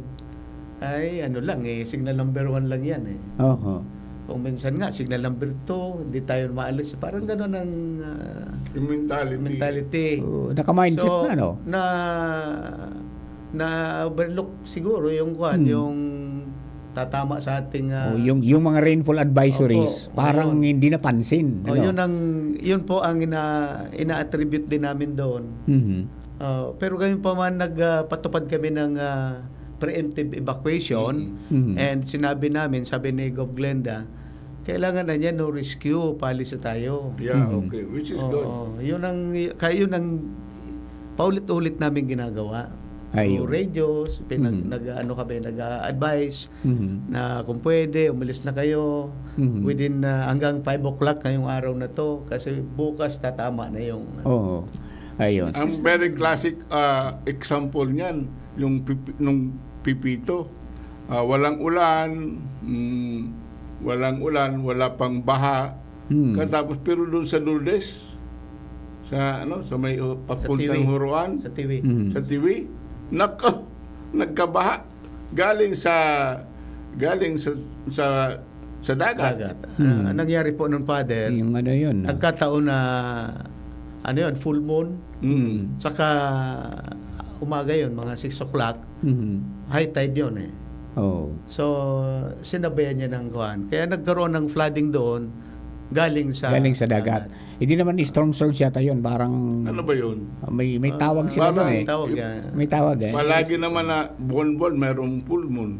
ay ano lang eh, signal number one lang yan eh. Oho. Kung minsan nga, signal number two, hindi tayo maalis. Parang ganun ang, ah, Yung mentality. mentality. Oo, naka-mindset So, na, no? na, na-overlook siguro yung kwan, Hmm. yung tatama sa ating, ah, O, yung, yung mga rainfall advisories, Opo, parang ngayon. hindi napansin, O, ano? yun ang, yun po ang ina-, ina-attribute din namin doon. Mhm. Ah, pero gayon pa man, nag, ah, patupad kami ng, ah, preemptive evacuation Mhm. Mhm. and sinabi namin, sabi ni Gov Glenda, "Kailangan na niya, no rescue, paalis na tayo." Yeah, Mhm. okay. Which is good. Oo, yun ang, kaya yun ang paulit-ulit namin ginagawa. Ayun. Through radios, pinag-, Mhm. nag-aano kami, nag-a-advise Mhm. na kung pwede, umalis na kayo Mhm. within, ah, hanggang five o'clock ngayong araw na 'to, kasi bukas tatama na yung Oo. Ayun. Ang very classic, ah, example niyan, yung pipi-, nung Pepito. Ah, walang ulan, mm, walang ulan, wala pang baha. Hmm. Katapos, pero doon sa Lourdes, sa ano, sa may, uh, Sa papuntang Tiwi. Huroan, Sa Tiwi. Hmm. sa Tiwi, nako, nagkabaha. Galing sa, galing sa, sa, sa dagat. Dagat. Hmm. Ah, nangyari po nun, Father, Yung ano yun, ah. nagkataon na, ano yun, full moon. Hmm. Saka umaga yun, mga six o'clock. Mhm. High tide yun eh. Oo. So, sinabayan niya ng kuwan. Kaya nagkaroon ng flooding doon, galing sa Galing sa dagat. dagat. Hindi naman storm surge yata yun. Parang Ano ba yun? may, may tawag Ah, sila parang doon eh. tawag yan. May tawag eh. Palagi naman na buwan-buwan mayroong full moon.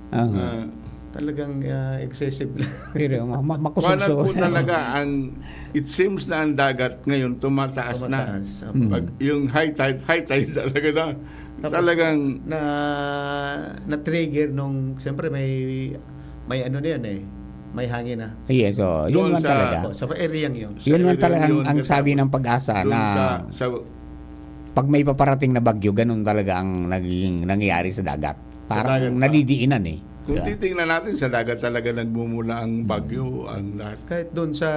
Aha. Ah. Talagang, ah, excessive lang. Pero ma-, ma-, makusog Kuwanan sa po talaga ang, it seems na ang dagat ngayon tumataas na. Tumataas, opo. Mm. Pag yung high tide, high tide talaga na. Tapos Talagang na, na-trigger nung, siyempre may, may ano na yun eh, may hangin na. Yes, oo. Yun Doon man sa talaga. Opo, sa area yun. Sa Yun man area talaga ang, yun, ang sabi katapos ng PAGASA doon na sa, sa pag may paparating na bagyo, ganun talaga ang nagiging nangyayari sa dagat. Sa Parang dagat pa. nadidiinan eh. Kung Diba? titingnan natin, sa dagat talaga nagmumula ang bagyo, ang lahat. Kahit doon sa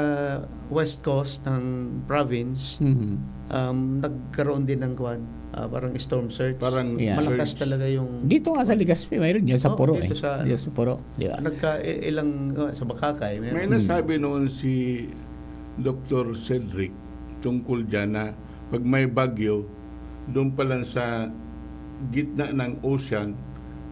west coast ng province, Mhm. um, nagkaroon din ng kwan, ah, parang storm surge. Parang Yeah. Malakas surge. talaga yung Dito nga sa Legazpi, mayroon dyan sa Oh, Puro dito eh. sa Dito sa Puro, di ba? Nagka-, i-, ilang, uh, sa Bacacay, meron. May Hmm. nasabi noon si Doktor Cedric tungkol dyan na pag may bagyo, doon pa lang sa gitna ng ocean,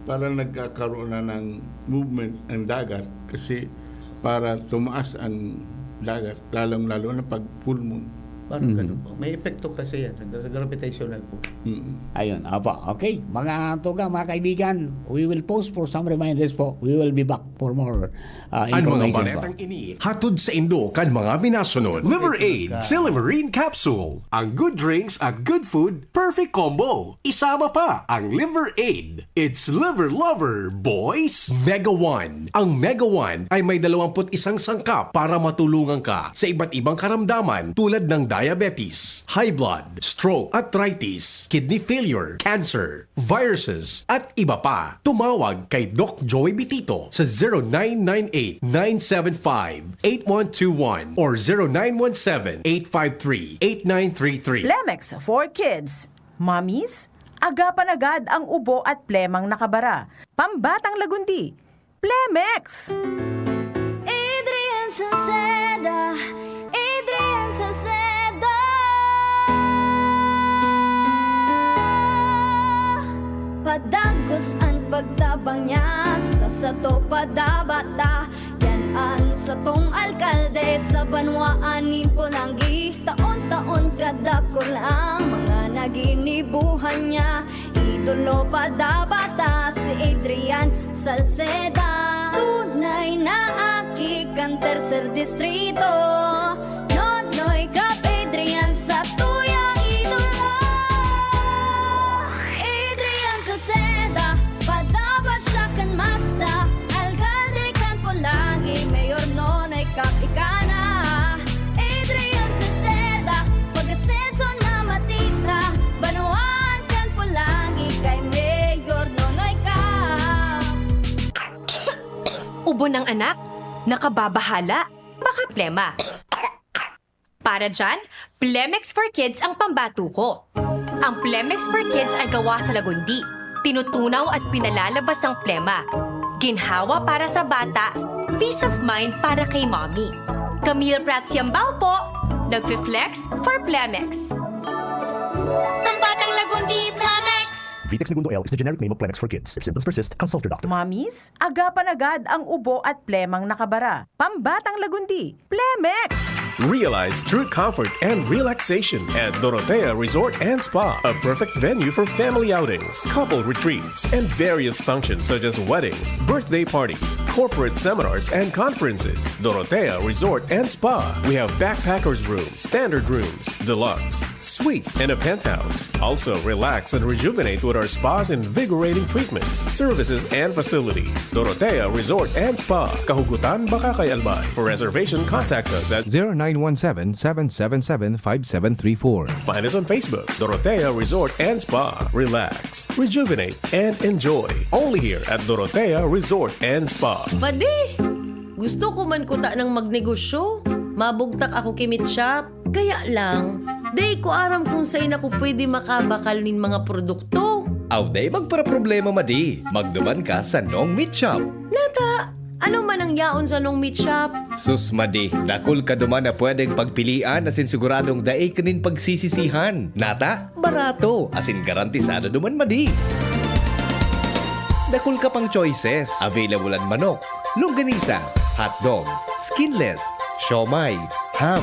parang nagkakaroon na ng movement ang dagat kasi para tumaas ang dagat, lalong-lalo na pag full moon. Parang Mhm. ganun po. May epekto kasi yan. Nag-, nag-reputational po. Mm. Ayun, apo. Okay, mga tugang, mga kaibigan, we will pause for some reminders po. We will be back for more uh, Ang mga information po. baretang ini, hatod sa indo kan mga minasunod. Liver Aid, Silymarin Capsule. Ang good drinks at good food, perfect combo. Isama pa ang Liver Aid. It's Liver Lover, boys! Mega One. Ang Mega One ay may dalawampu't isang sangkap para matulungan ka sa iba't ibang karamdaman tulad ng diabetes, high blood, stroke, arthritis, kidney failure, cancer, viruses, at iba pa. Tumawag kay Doc Joey Bitito sa zero nine nine eight, nine seven five, eight one two one or zero nine one seven, eight five three, eight nine three three. Plemex for Kids. Mommies, agapan agad ang ubo at plemang nakabara. Pambatang lagundi. Plemex! Adrian Salceda, Adrian Salceda. Padagos an pagtabang niya sa sato padabata. Yan an satong alkalde sa banwaan nin Polangui. Taon-taon kadakul ang mga naginibuhan niya. Idolo padabata si Adrian Salceda. Tunay na aki kan tercer distrito. Nonoy Cap Adrian sa tuyang idolo. Adrian Salceda, padaba siya kan masa. Alkalde kan Polangui, Mayor Nonoy Cap ika na. Adrian Salceda, pag-asenso na matira. Banwaan kan Polangui kay Mayor Nonoy Cap. Ubo ng anak? Nakababahala? Baka plema. Para dyan, Plemex for Kids ang pambato ko. Ang Plemex for Kids ay gawa sa lagundi. Tinutunaw at pinalalabas ang plema. Ginhawa para sa bata, peace of mind para kay mommy. Camille Prats Yambao po, nagfi-flex for Plemex. Pambatang Lagundi, Plemex! Vitex Negundo L is the generic name of Plemex for kids. If symptoms persist, consult your doctor. Mommies, agapan agad ang ubo at plemang nakabara. Pambatang lagundi, Plemex! Realize true comfort and relaxation at Dorotea Resort and Spa, a perfect venue for family outings, couple retreats, and various functions such as weddings, birthday parties, corporate seminars, and conferences. Dorotea Resort and Spa. We have backpackers room, standard rooms, deluxe, suite, and a penthouse. Also, relax and rejuvenate with our spa's invigorating treatments, services, and facilities. Dorotea Resort and Spa, Kahugutan, Bacacay, Albay. For reservation, contact us at zero nine one seven, seven seven seven, five seven three four. Find us on Facebook, Dorotea Resort and Spa. Relax, rejuvenate, and enjoy. Only here at Dorotea Resort and Spa. Madi! Gusto ko man kuta ng magnegosyo. Mabugtak ako ki Meat Shop. Kaya lang, dai ko aram kung sain ako pwede makabakal nin mga produkto. Aw, dai magparaproblema, Madi. Magduman ka sa Nong Meat Shop. Nata, ano man ang yaon sa Nong Meat Shop? Sus, Madi, dakul ka duman na pwedeng pagpilian asin siguradong dai ka nin pagsisisihan. Nata, barato, asin garantisado duman, Madi. Dakul ka pang choices. Available an manok, longganisa, hotdog, skinless, siomai, ham,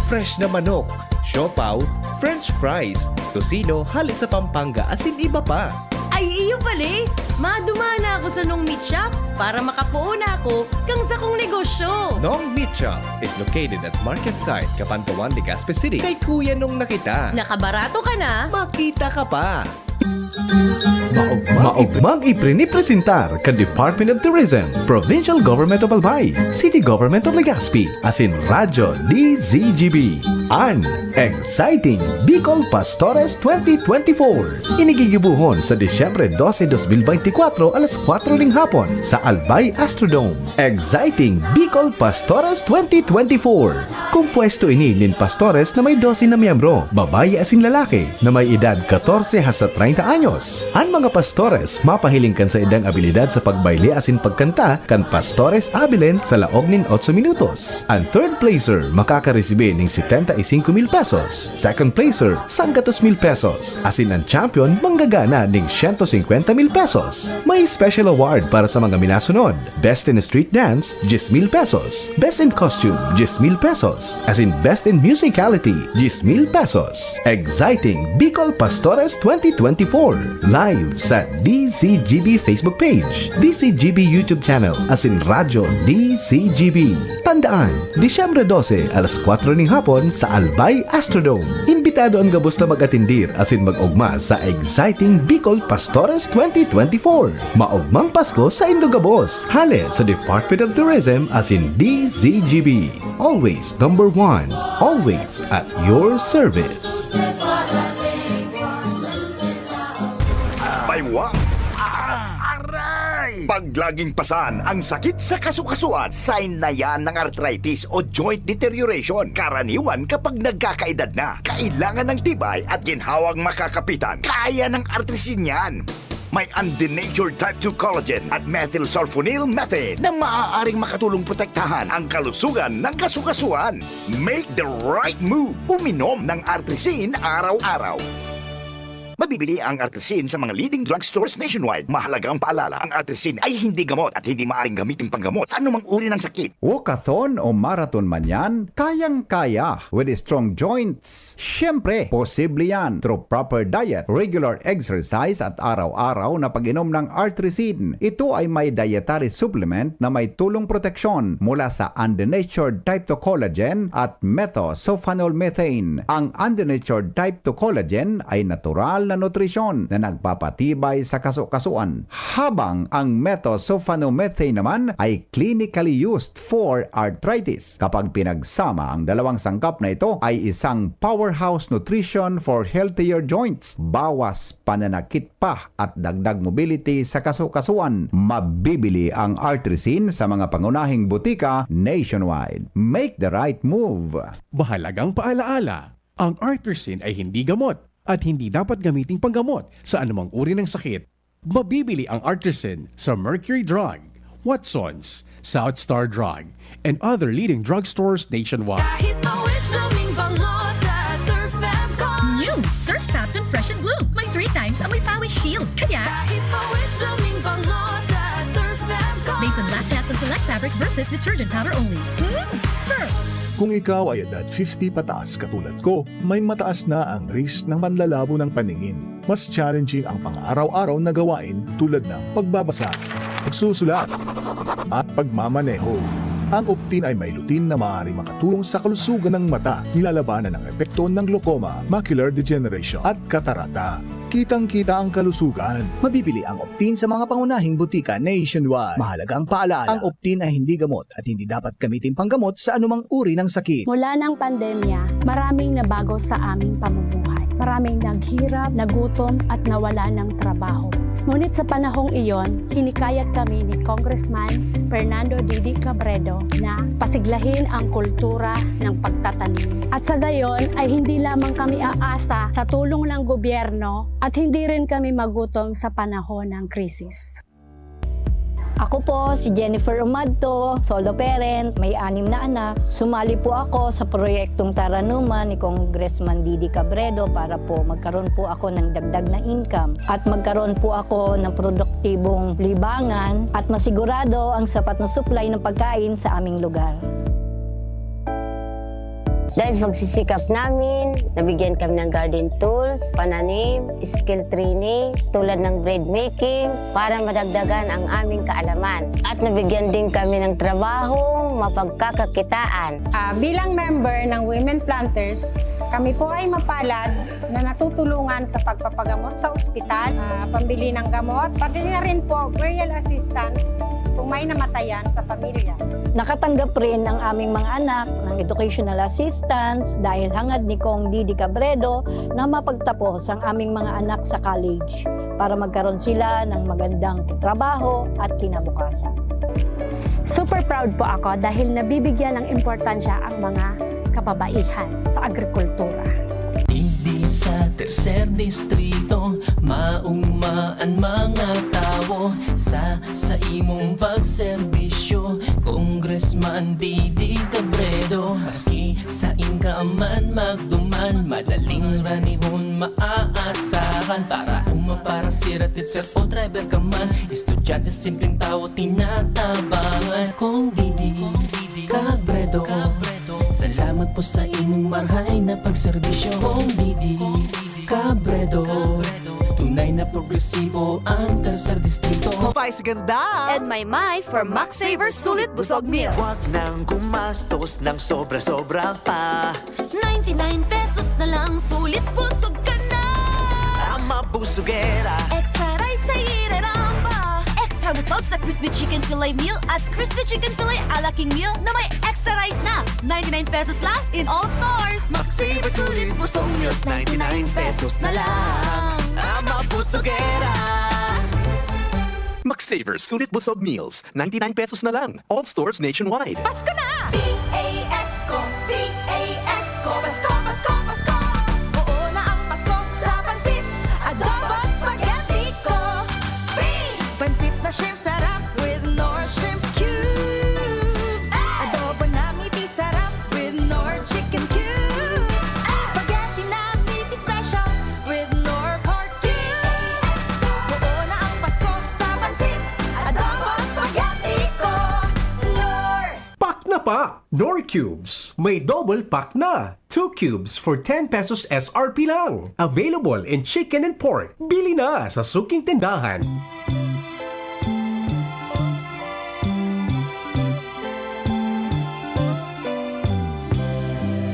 fresh na manok, siopaw, french fries, tocino hale sa Pampanga asin iba pa. Ay, iyo pali! Madumana ako sa Nong Meat Shop para makapoon ako kan sakong negosyo. Nong Meat Shop is located at Market Site, Cabanatuan, Legazpi City. Kay Kuya Nong na kita. Nakabarato ka na, makita ka pa. Maugmang ipre ni presentar kan Department of Tourism, Provincial Government of Albay, City Government of Legazpi, asin Radyo D Z G B. An Exciting Bicol Pastores twenty twenty-four. Ini gigibohon sa Disyembre dose, dos mil beintikwatro, alas kwatro ning hapon sa Albay Astrodome. Exciting Bicol Pastores twenty twenty-four. Kompuesto ini nin pastores na may dose na miyembro, babayi asin lalaki, na may edad katorse hasta treinta anyos. An mga Mga pastores, mapahiling kan saindang abilidad sa pagbayle asin pagkanta kan Pastores Abilene sa laog nin otso minutos. An third placer makakaresibi nin setenta y cinco mil pesos, second placer, sanggatos mil pesos, asin an champion manggagana nin siyento singkwenta mil pesos. May special award para sa mga minasunod: Best in Street Dance, diyes mil pesos. Best in Costume, diyes mil pesos. Asin Best in Musicality, diyes mil pesos. Exciting Bicol Pastores twenty twenty-four. Live sa D C G B Facebook page, D C G B YouTube channel, asin Radyo D C G B. Tandaan, Disyembre dose, alas kwatro ning hapon sa Albay Astrodome. Imbitado an gabos na mag-atendir asin mag-ogma sa Exciting Bicol Pastores twenty twenty-four. Maogmang Pasko sa indo gabos. Hale sa Department of Tourism asin D C G B. Always number one. Always at your service. Baywa. Ah, aray! Pag laging pasan ang sakit sa kasukasuan, sign na yan ng arthritis o joint deterioration. Karaniwan kapag nagkakaedad na, kailangan ng tibay at ginhawang makakapitan. Kaya ng Artrisin yan. May undenatured type two collagen at methylsulfonyl methane na maaaring makatulong protektahan ang kalusugan ng kasukasuan. Make the right move. Uminom ng Artrisin araw-araw. Mabibili ang Artrisin sa mga leading drugstores nationwide. Mahalagang paalala, ang Artrisin ay hindi gamot at hindi maaaring gamitin panggamot sa anumang uri ng sakit. Walkathon o marathon man yan, kayang-kaya with strong joints. Siyempre, posible yan through proper diet, regular exercise at araw-araw na pag-inom ng Artrisin. Ito ay may dietary supplement na may tulong proteksyon mula sa undenatured type two collagen at methylsulfonyl methane. Ang undenatured type two collagen ay natural na nutrisyon na nagpapatibay sa kasukasuan, habang ang methylsulfonomethane naman ay clinically used for arthritis. Kapag pinagsama, ang dalawang sangkap na ito ay isang powerhouse nutrition for healthier joints. Bawas pananakit pa at dagdag mobility sa kasukasuan. Mabibili ang Artrisin sa mga pangunahing butika nationwide. Make the right move! Mahalagang paalaala, ang Artrisin ay hindi gamot at hindi dapat gamiting panggamot sa anumang uri ng sakit. Mabibili ang Artrisin sa Mercury Drug, Watsons, South Star Drug, and other leading drugstores nationwide. Kahit pa West Blooming bango sa Surf Fab Con. New Surf Fab Con Fresh and Bloom. May three times amoy pawis shield. Kaya kahit pa West Blooming bango sa Surf Fab Con. Based on lab test and select fabric versus detergent powder only. Hmm, Surf! Kung ikaw ay edad fifty pataas katulad ko, may mataas na ang risk ng panlalabo ng paningin. Mas challenging ang pang-araw-araw na gawain tulad ng pagbabasa, pagsusulat, at pagmamaneho. Ang Optin ay may lutein na maaaring makatulong sa kalusugan ng mata, nilalabanan ang epekto ng glaucoma, macular degeneration, at katarata. Kitang-kita ang kalusugan. Mabibili ang Optin sa mga pangunahing butika nationwide. Mahalagang paalala, ang Optin ay hindi gamot at hindi dapat gamitin panggamot sa anumang uri ng sakit. Mula ng pandemya, maraming nabago sa aming pamumuhay. Maraming naghirap, nagutom, at nawala ng trabaho. Ngunit sa panahong iyon, hinikayat kami ni Congressman Fernando Didi Cabredo na pasiglahin ang kultura ng pagtatanim. At sa gayon ay hindi lamang kami aasa sa tulong ng gobyerno at hindi rin kami magutom sa panahon ng krisis. Ako po si Jennifer Umadto, solo parent, may anim na anak. Sumali po ako sa proyektong Taranuman ni Congressman Didi Cabredo para po magkaroon po ako ng dagdag na income at magkaroon po ako ng produktibong libangan at masigurado ang sapat na supply ng pagkain sa aming lugar. Dahil sa pagsisikap namin, nabigyan kami ng garden tools, pananim, skill training, tulad ng bread making, para madagdagan ang aming kaalaman. At nabigyan din kami ng trabahong mapagkakakitaan. Ah, bilang member ng Women Planters, kami po ay mapalad na natutulungan sa pagpapagamot sa ospital, ah, pambili ng gamot, pati na rin po burial assistance kung may namatayan sa pamilya. Nakatanggap rin ang aming mga anak ng educational assistance dahil hangad ni Cong Didi Cabredo na mapagtapos ang aming mga anak sa college para magkaroon sila ng magandang trabaho at kinabukasan. Super proud po ako dahil nabibigyan ng importansya ang mga kababaihan sa agrikultura. Digdi sa Tercer Distrito, maong An mga tawo sa, sa imong pagserbisyo, Congressman Didi Cabredo. Maski sain ka man magduman, madaling ranihon maaasahan. Para uma, para sir at sir o driver ka man, estudyante, simpleng tawo tinatabangan. Kong Didi Cabredo, salamat po sa imong marhay na pagserbisyo. Kong Didi Cabredo, tunay na progresibo ang Tercer Distrito. Pais ganda! And may may for Max Saver Sulit Busog Meals. Huwag nang gumastos ng sobra-sobra pa. Ninety-nine pesos na lang, sulit busog ka na! Ang mabusugera. Extra rice sa ireramba! Extra busog sa crispy chicken fillet meal at crispy chicken fillet a la king meal na may extra rice na. Ninety-nine pesos lang in all stores. Max Saver Sulit Busog Meals, ninety-nine pesos na lang. Ang mabusugera. Max Saver Sulit Busog Meals, ninety-nine pesos na lang. All stores nationwide. Pasko na! P A S ko, P A S ko, Pasko, Pasko, Pasko! Oo na ang Pasko sa pansit, adobo, spaghetti ko. Free! Pansit na shrimp sarap with Knorr Shrimp Cubes. Adobo na meaty sarap with Knorr Chicken Cubes. Spaghetti na meaty special with Knorr Pork Cubes. Oo na ang Pasko sa pansit, adobo, spaghetti ko. Knorr! Pack na pack! Knorr Cubes! May double pack na! Two cubes for ten pesos S R P lang! Available in chicken and pork. Bili na sa suking tindahan!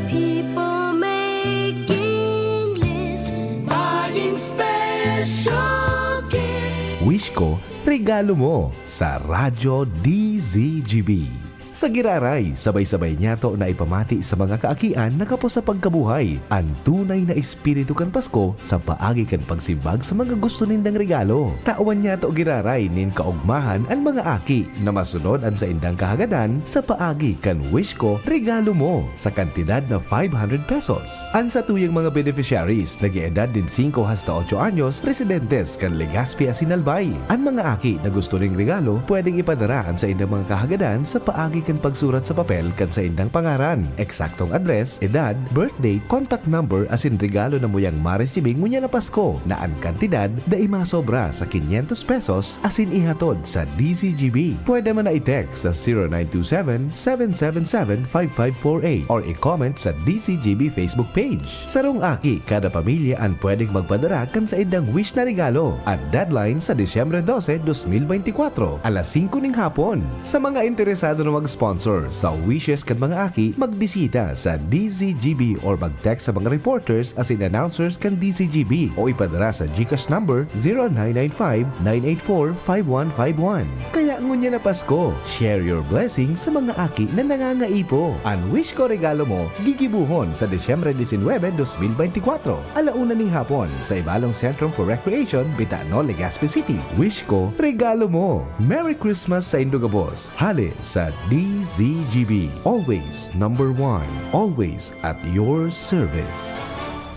People making lists, buying special gifts. Wish ko, regalo mo sa Radyo D Z G B. Sa giraray, sabay-sabay niyato na ipamati sa mga kaakian na kapos sa pagkabuhay an tunay na espiritu kan Pasko sa paagi kan pagsimbag sa mga gusto nindang regalo. Tawan niyato giraray nin kaogmahan an mga aki na masunod an saindang kahagadan sa paagi kan Wish Ko, Regalo Mo sa kantidad na five hundred pesos. An satuyang mga beneficiaries nag-eedad nin singko hasta otso anyos, residentes kan Legazpi asin Albay. An mga aki na gusto ning regalo, pwedeng ipadara an saindang mga kahagadan sa paagi kan pagsurat sa papel kan saindang pangaran, eksaktong address, edad, birth date, contact number asin regalo na muyang maresibi ngunyan na Pasko, na an kantidad dai masobra sa quinientos pesos asin ihatod sa D Z G B. Pwede man na i-text sa zero nine two seven, seven seven seven, five five four eight or i-comment sa D Z G B Facebook page. Sarong aki kada pamilya an pwedeng magpadara kan saindang wish na regalo. An deadline sa Disyembre dose, dos mil beintikwatro, alas singko ning hapon. Sa mga interesado na mag-sponsor sa wishes kan mga aki, magbisita sa D Z G B or mag-text sa mga reporters asin announcers kan D Z G B o ipadara sa GCash number zero nine nine five, nine eight four, five one five one. Kaya ngunyan na Pasko, share your blessing sa mga aki na nangangaipo. An Wish Ko Regalo Mo, gigibohon sa Disyembre disinwebe, dos mil beintikwatro, ala una ning hapon, sa Ibalong Centrum for Recreation, Bitano, Legazpi City. Wish Ko, Regalo Mo. Merry Christmas saindo gabos. Hale sa D Z G B. Always number one. Always at your service.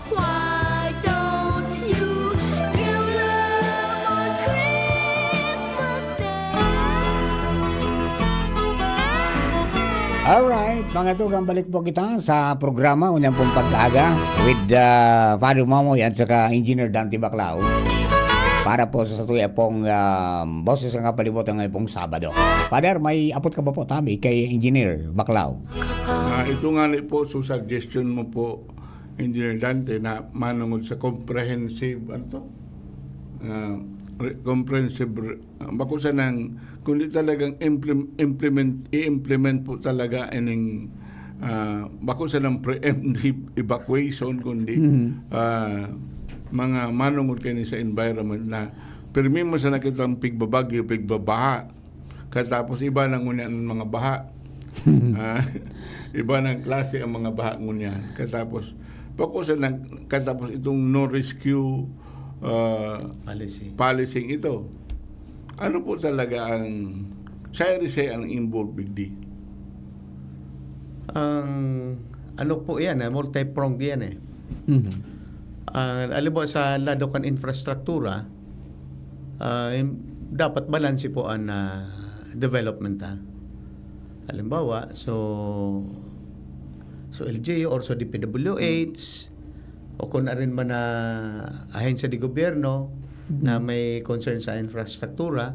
Why don't you give love on Christmas Day? Alright, mga tugang, balik po kita sa programa Unang Pong Pag-aga with uh, Father Momoy at saka Engineer Dante Baclao. Para po sa tuya pong uh, boses ng kapalibutan ngayong pong Sabado. Father, may apot ka ba po tabi kay Engineer Baclao? Ah, ito nga ni po, so suggestion mo po, Engineer Dante, na manungod sa comprehensive, ano to? Ah, re- comprehensive, re- ah, bako sanang, kundi talagang implement, implement, i-implement po talaga ining, ah, bako sanang preemptive evacuation, kundi ah, mga manungod kani sa environment na pirmi mo sa nakitang pigbabagyo, pigbabaha. Katapos iba na ngunyan ang mga baha. Ah, iba ng klase ang mga baha ngunyan. Katapos, pakusa ng, katapos itong no rescue ah, Policy. Policy ito. Ano po talaga ang, sa iri sa ang involved, Big D? Ang ano po yan, eh, multi-pronged yan eh. Mhm. Ah, alam mo, sa lado kan infrastruktura, Ah, im-, dapat balanse po an, ah, development, ah. Halimbawa, so, so L G U or so D P W H, o kung arin man na ahensya de gobyerno na Mhm. may concern sa infrastruktura,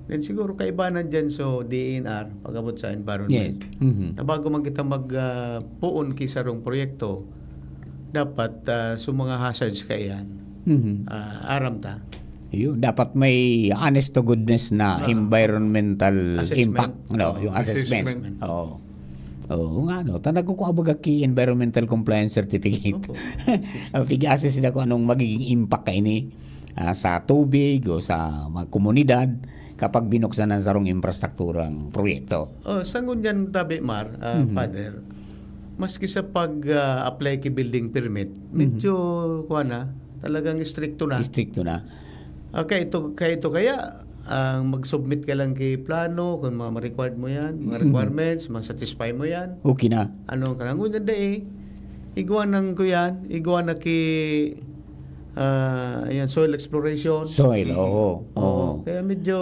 then siguro kaibanan diyan, so D E N R, pag-abot sa environment. Yes. Mhm. Na bago man kita mag, ah, puon ki sarong proyekto, dapat, ah, so mga hazards kaiyan, Mhm. ah, aram ta. Yun, dapat may honest to goodness na Ah. environmental Assessment. impact, no? Oo. Yung assessment. Assessment. Oo. Oo nga, no? Ta nagkukuha baga ki environmental compliance certificate. Opo. Ah, pig-assess na kung anong magiging impact kaini, ah, sa tubig o sa mga komunidad kapag binuksan ang sarong infrastrukturang proyekto. Oh, sa ngunyan tabi, Mar, ah, Mhm. Father, maski sa pag, ah, apply ki building permit, Mhm. medyo, kuwan na, talagang istrikto na. Istrikto na. Ah, kaya ito, kaya ito kaya, ang mag-submit ka lang ki plano, kung mga ma-required mo yan, mga Mhm. requirements, ma-satisfy mo yan. Okay na. Ano ka na? Ngunyan dai, igwa ng kuyan, igwa na ki, ah, ayan, soil exploration. Soil, Mm. oo, Oo, oo. kaya medyo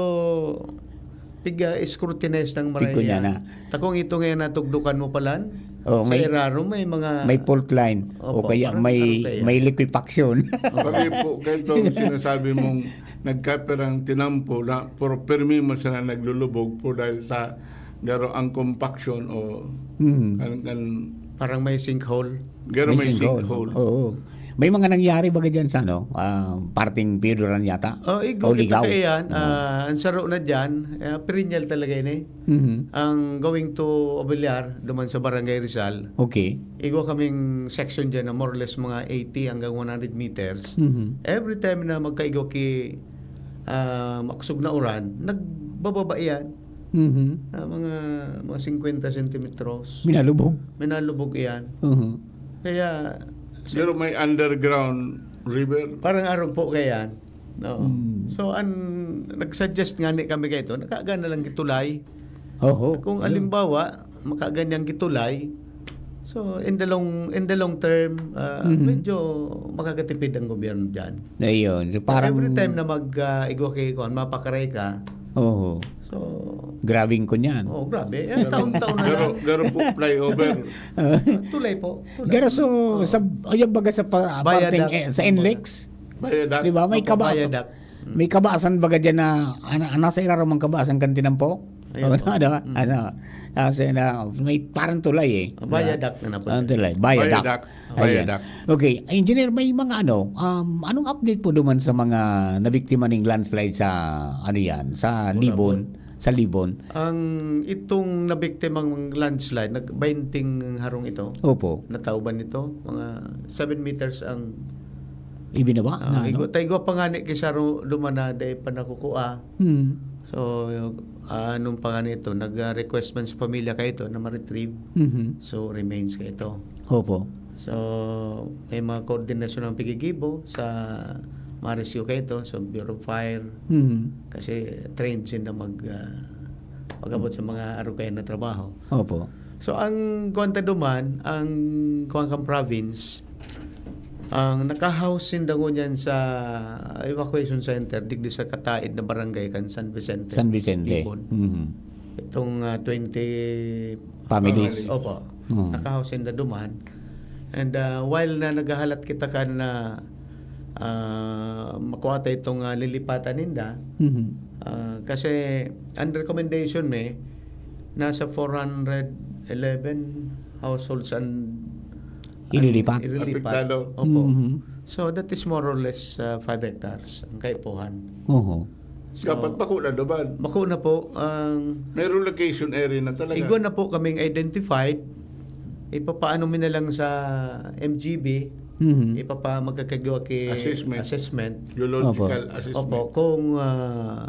piga-scrutinize ng Pig ko niya maray na. yan. Takong ito ngayon natugdukan mo palan, Oo, sa may, Iraro may mga may fault line, o Opo, kaya parang may, ano kaya? may liquefaction. Pati po, kahit itong sinasabi mong nagkapirang tinampo na puro permi mo sila naglulubog po dahil sa garo ang compaction o Mhm. kan, kan Parang may sinkhole. Garo May may sinkhole. sinkhole. Oo. May mga nangyari baga dyan sa, ano, ah, parting Pioduran yata? Oh, igo O kita Ligao? kaya yan. Oo. Ah, ang saro na dyan, eh, perennial talaga yun eh. Mhm. Ang going to Obillar, duman sa Barangay Rizal, Okay. igwa kaming section dyan na more or less mga eighty hanggang one hundred meters. Mhm. Every time na magkaigo ki, ah, makusog na uran, nagbababa yan. Mhm. Ah, mga, mga singkwenta sentimetros. Minalubog. Minalubog yan. Mhm. Kaya, Pero may underground river. Parang arog po kaya yan. Oo. Hmm. So, an, nag-suggest nga ni kami kayo ito, nakaga na lang gitulay. Oho. Kung Ayun. alimbawa, makaga niyang gitulay, so, in the long, in the long term, ah, Mhm. medyo makakatipid ang gobyerno dyan. Ayun. So, But parang every time na mag, ah, igwa kayo, kuwan, mapakaray ka, Oho. so, Grabing ko niyan. Oo, grabe. Eh, Garo, taon-taon na garo, lang. garo po flyover. Tulay po. Tulay. Garo so, Oo. sa, o yung baga sa pa-, Viaduct, parteng, eh, sa kumbaga. NLEX? Viaduct. Di ba? May Opo, kabasa-, viaduct. Mm. may kabasan baga dyan na, ana-, nasa irarom ang kabasan kan tinampo? Ayun O, po. ano, Mm. ano, kasi na, may parang tulay eh. Ah, viaduct na na po Parang siya. tulay. Viaduct. Viaduct. Ayan. Viaduct. Okay, Engineer, may mga ano, um, anong update po duman sa mga nabiktima ning landslide sa, ano yan, sa Wala Libon? po. Sa Libon? Ang itong nabiktimang landslide, nag-, bainting harong ito. Opo. Natauban ito, mga seven meters ang Ibinaba? Ah, Na ano? igwa, ta igwa pa nga ni Kisaro duman na dai pa nakukua. Hmm. So, ah, nung pa nga nito, nag-, ah, request man sa pamilya kayo ito na ma-retrieve. Mhm. So, remains kayo ito. Opo. So, may mga koordinasyon ang pigigibo sa mga rescue kayo ito, sa Bureau of Fire. Mhm. Kasi trained sila mag, ah, pag-abot sa mga arugayan na trabaho. Opo. So, ang kuwan ta duman, ang kuwan kang province, ang naka-house sinda ngunyan sa evacuation center, digdi sa kataid na barangay kan San Vicente, San Vicente. Libon. Mhm. Itong, ah, twenty Families. Opo. Mhm. Naka-house sinda duman. And, ah, while na naghahalat kita kan na, ah, makuha ta itong, ah, lilipatan ninda, Mhm. ah, kasi ang recommendation may nasa four hundred eleven households ang, ang Ililipat. ililipat. Apektado. Opo. Mhm. So, that is more or less, ah, five hectares ang kaipuhan. Oho. So, Dapat bako na duman. bako na po ang May relocation area na talaga. Igwa na po kaming identified. Ipapaano mi na lang sa M G B. Mhm. Ipapa-, magkakagawa ki Assessment. assessment. Geological Opo. assessment. Opo, kung, ah,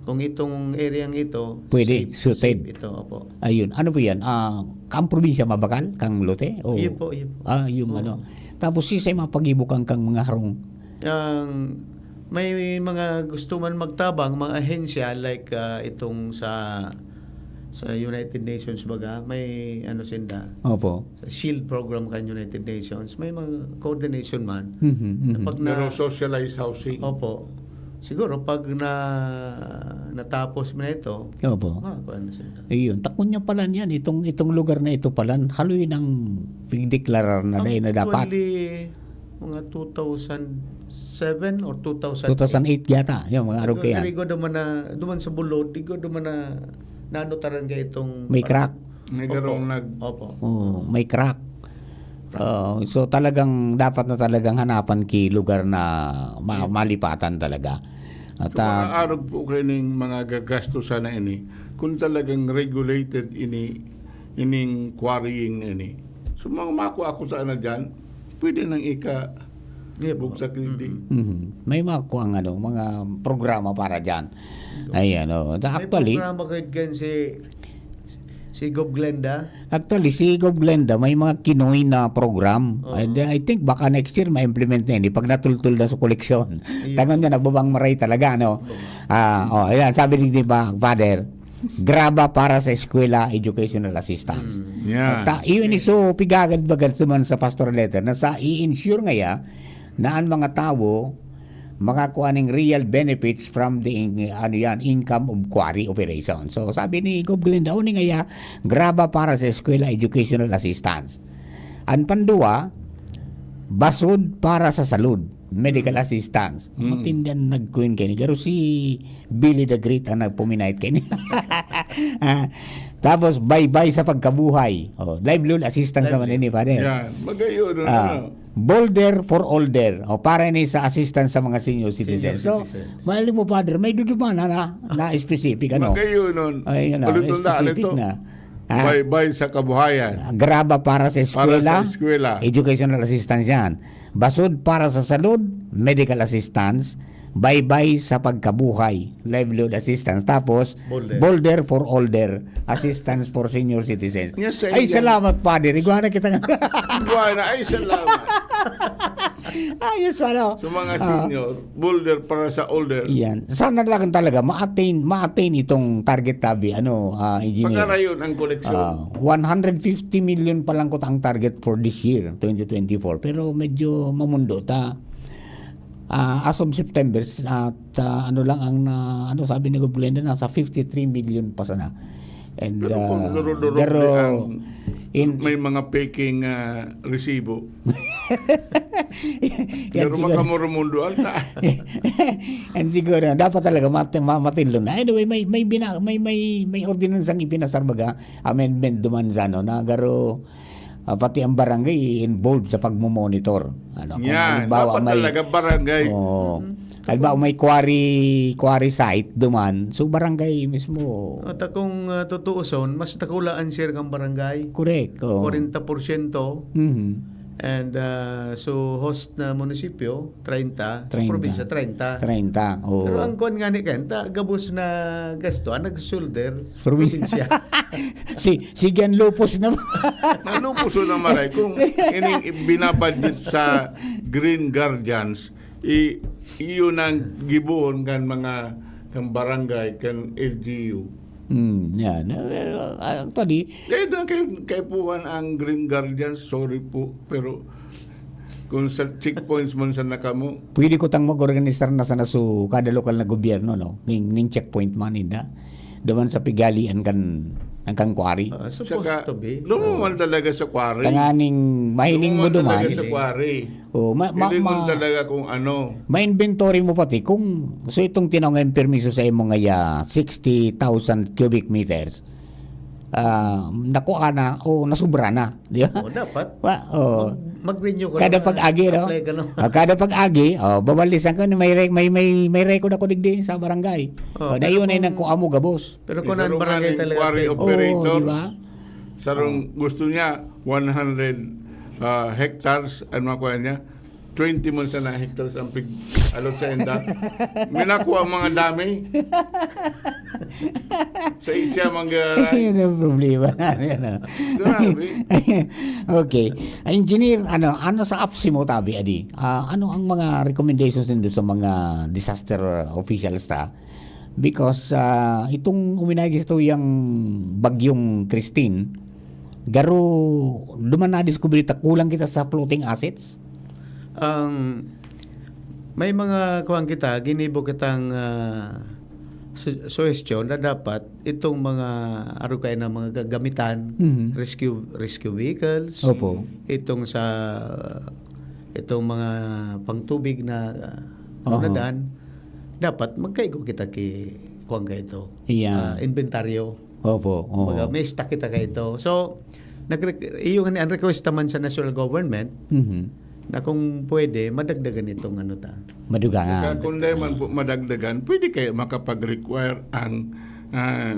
kung itong area ito, Pwede, safe, suited. safe ito, opo. Ayun. Ano po yan? Ah, kang probinsya mabakal? Kang lote? O Yun po, yun po. Ah, yung Oo. ano. Tapos, sisay mapagibukan kang mga harong? Ang may mga gusto man magtabang, mga ahensya, like, ah, itong sa, sa United Nations baga, may ano sinda, Opo. sa shield program kan United Nations, may mga coordination man. Mhm, mhm. Pag na Pero socialized housing. Opo. Siguro pag na natapos mo na ito, Opo. makakuha na sila. Ayun, takon niya pala niyan. Itong, itong lugar na ito pala, haloy nang pigdeklarar na dahil na dapat. Actually, mga two thousand seven or two thousand eight. two thousand eight yata, yung mga araw kaya. Pero duman na, duman sa Bulod, digo duman na nanutaran kaya itong May crack. May garong nag... Opo. Oh, may crack. Oh, so talagang dapat na talagang hanapan ki lugar na ma- malipatan talaga. At So, mga ah, arog po kayo ning mga gagastusan na ini, kung talagang regulated ini, ining quarrying na ini. So, mga makuha ako sana dyan, pwede nang ika Yeah po. bugsak hindi. mhm, may mga kuang ano, mga programa para diyan. Ayan, oh. May Actually, programa kayo dyan si, si Gov Glenda. Actually, si Gov Glenda, may mga kinoy na program. Oo. And uh, I think baka next year ma-implement na yun. Pag natultol na sa koleksyon. Ayun. Tangan niya, nababang maray talaga, no? Ah, oh, ayan, sabi ni, di ba, Father, graba para sa eskwela, educational assistance. Yeah. Ta, yun iso, pigagad-bagad naman sa pastoral letter na sa i-ensure ngaya na ang mga tawo makakuha ning real benefits from the in- ano yan, income of quarry operation. So, sabi ni Gov Glenda, "Uni ngaya, graba para sa eskwela, educational assistance." Ang pandua, basod para sa salud, medical assistance. Mm. Matindi ang nag-coin kayo ni Garo, si Billy the Great ang nagpuminahit kayo ni. Ah, tapos, baybay sa pagkabuhay. Oh, livelihood assistance naman Livelihood. ini, pare. Yan. Magayon, Ah, ano? Boulder for Older. O, para ni sa assistance sa mga senior citizens. Senior So, citizens. Mahal mo, Father, may duduman na, na, na specific, ano? Magayon nun. Ay, yun na, Ulit may nun na, specific ano ito? na. Ah, Baybay sa kabuhayan. graba para sa Para eskwela, sa eskwela. educational assistance yan. Basod para sa salud, medical assistance. Baybay sa pagkabuhay, livelihood assistance. Tapos, Boulder. Boulder for Older, assistance for senior citizens. Yes, sir. Ay, salamat, Father. Igwa na kita nga. Buhay na. Ay, salamat. Ayos, ano? Sa mga Ah. senior, boulder para sa older. Yan. Sana lang talaga ma-attain, ma-attain itong target tabi, ano, ah, engineer. Pagkarayon ang koleksyon. Ah, one hundred fifty million pa lang kuta ang target for this year, twenty twenty-four. Pero medyo mamundo ta. Ah, as of September, at ah, ano lang ang na, ano sabi ni Gov Glenda, nasa fifty-three million pa sana. And Pero kung ah, durog-durog pero di ang in- may mga peking ah, resibo. Yan Pero siguro. Makamoromundo, alta. Yan siguro, dapat talaga mat- ma- matinlo na. Anyway, may may bina, may may may ordinansang ipinasar baga, amendment duman sa ano, na garo ah, pati ang barangay i-involve sa pagmo-monitor. Ano, kung Yan, halimbawa dapat may talaga barangay. Oo. Halimbawa may quarry quarry site duman, so barangay mismo. At kung uh, tutuuson, mas dakula ang share ng barangay. Correct. Oo. forty porsyento. Mhm. And uh, so host na munisipyo, treinta. Sa Treinta. Probinsya, treinta. Treinta. Oo. Pero ang kuwan nga ni Kenta, gabos na gasto, ang nag-shoulder, Probinsya. probinsya. si si Gian Lupos naman. Nalupos na maray kung ining binabudget sa Green Guardians, i iyon ang gibohon kan mga kan barangay, kan L G U. Hmm, yan. Eh, actually, Kaya doon kay, kay Puan ang Green Guardians, sorry po, pero kung sa checkpoints man sa nakamo, pwede ko tang mag-organisar na sana su kada lokal na gobyerno, no? Ning, ning checkpoint man, inda. Duman sa pigalian kan, ang kang quarry. Ah, supposed saka, to be. Lumuman talaga sa quarry. Tanganing mahiling mo Lumuman talaga duman. sa quarry. Oh, ma, ma, Hiling mo ma, talaga kung ano. ma-inventory mo pati kung so itong tinao nga permiso sa imo nga ya sixty thousand cubic meters. Ah, nakuha na o nasubra na, di ba? O, dapat. Wa, oh. Mag-, mag-renew ka Kada na. pag-agi, no? Apply ka, no? Ah, kada pag-agi, oh, bawalisan ko, may, re- may, may, may record ako digdi sa barangay. Oh, Oh, pero dayon ay kung- nagkuha mo gabos. Pero kung Isa ang ko nga barangay ni talaga, quarry tayo. operator. Oo, di ba? Sarong gusto niya one hundred ah, hectares, ano ako niya, twenty man sana hectares ang pig alot sa enda. Minakuha ang mga dami. Sa isya, manggaray. Yan ang problema na yan, ah. Grabe. Okay. Engineer, ano, ano sa apsi mo, tabi, adi? Ah, ano ang mga recommendations nindo sa mga disaster officials ta? Because ah, itong uminagi sa tuyang bagyong Christine, garo duman na-discover ta kulang kita sa floating assets. Ang May mga kuwan kita, ginibo kitang, ah, su-, suhestyon na dapat itong mga, arog kayo na mga gagamitan, Mhm. rescue, rescue vehicles, Opo. itong sa, itong mga pangtubig na, ah, Oho. nadan, dapat magkaigo kita ki, kuwan kayo ito, Iya. ah, inventaryo. Opo, oo. Kumbaga, may stock kita kayo ito. So, nagre-, iyo nga ni, ang request naman sa national government, Mhm. na kung pwede, madagdagan itong ano ta. Madugangan. Saka kung dahil man po madagdagan, pwede kaya makapag-require ang, ah,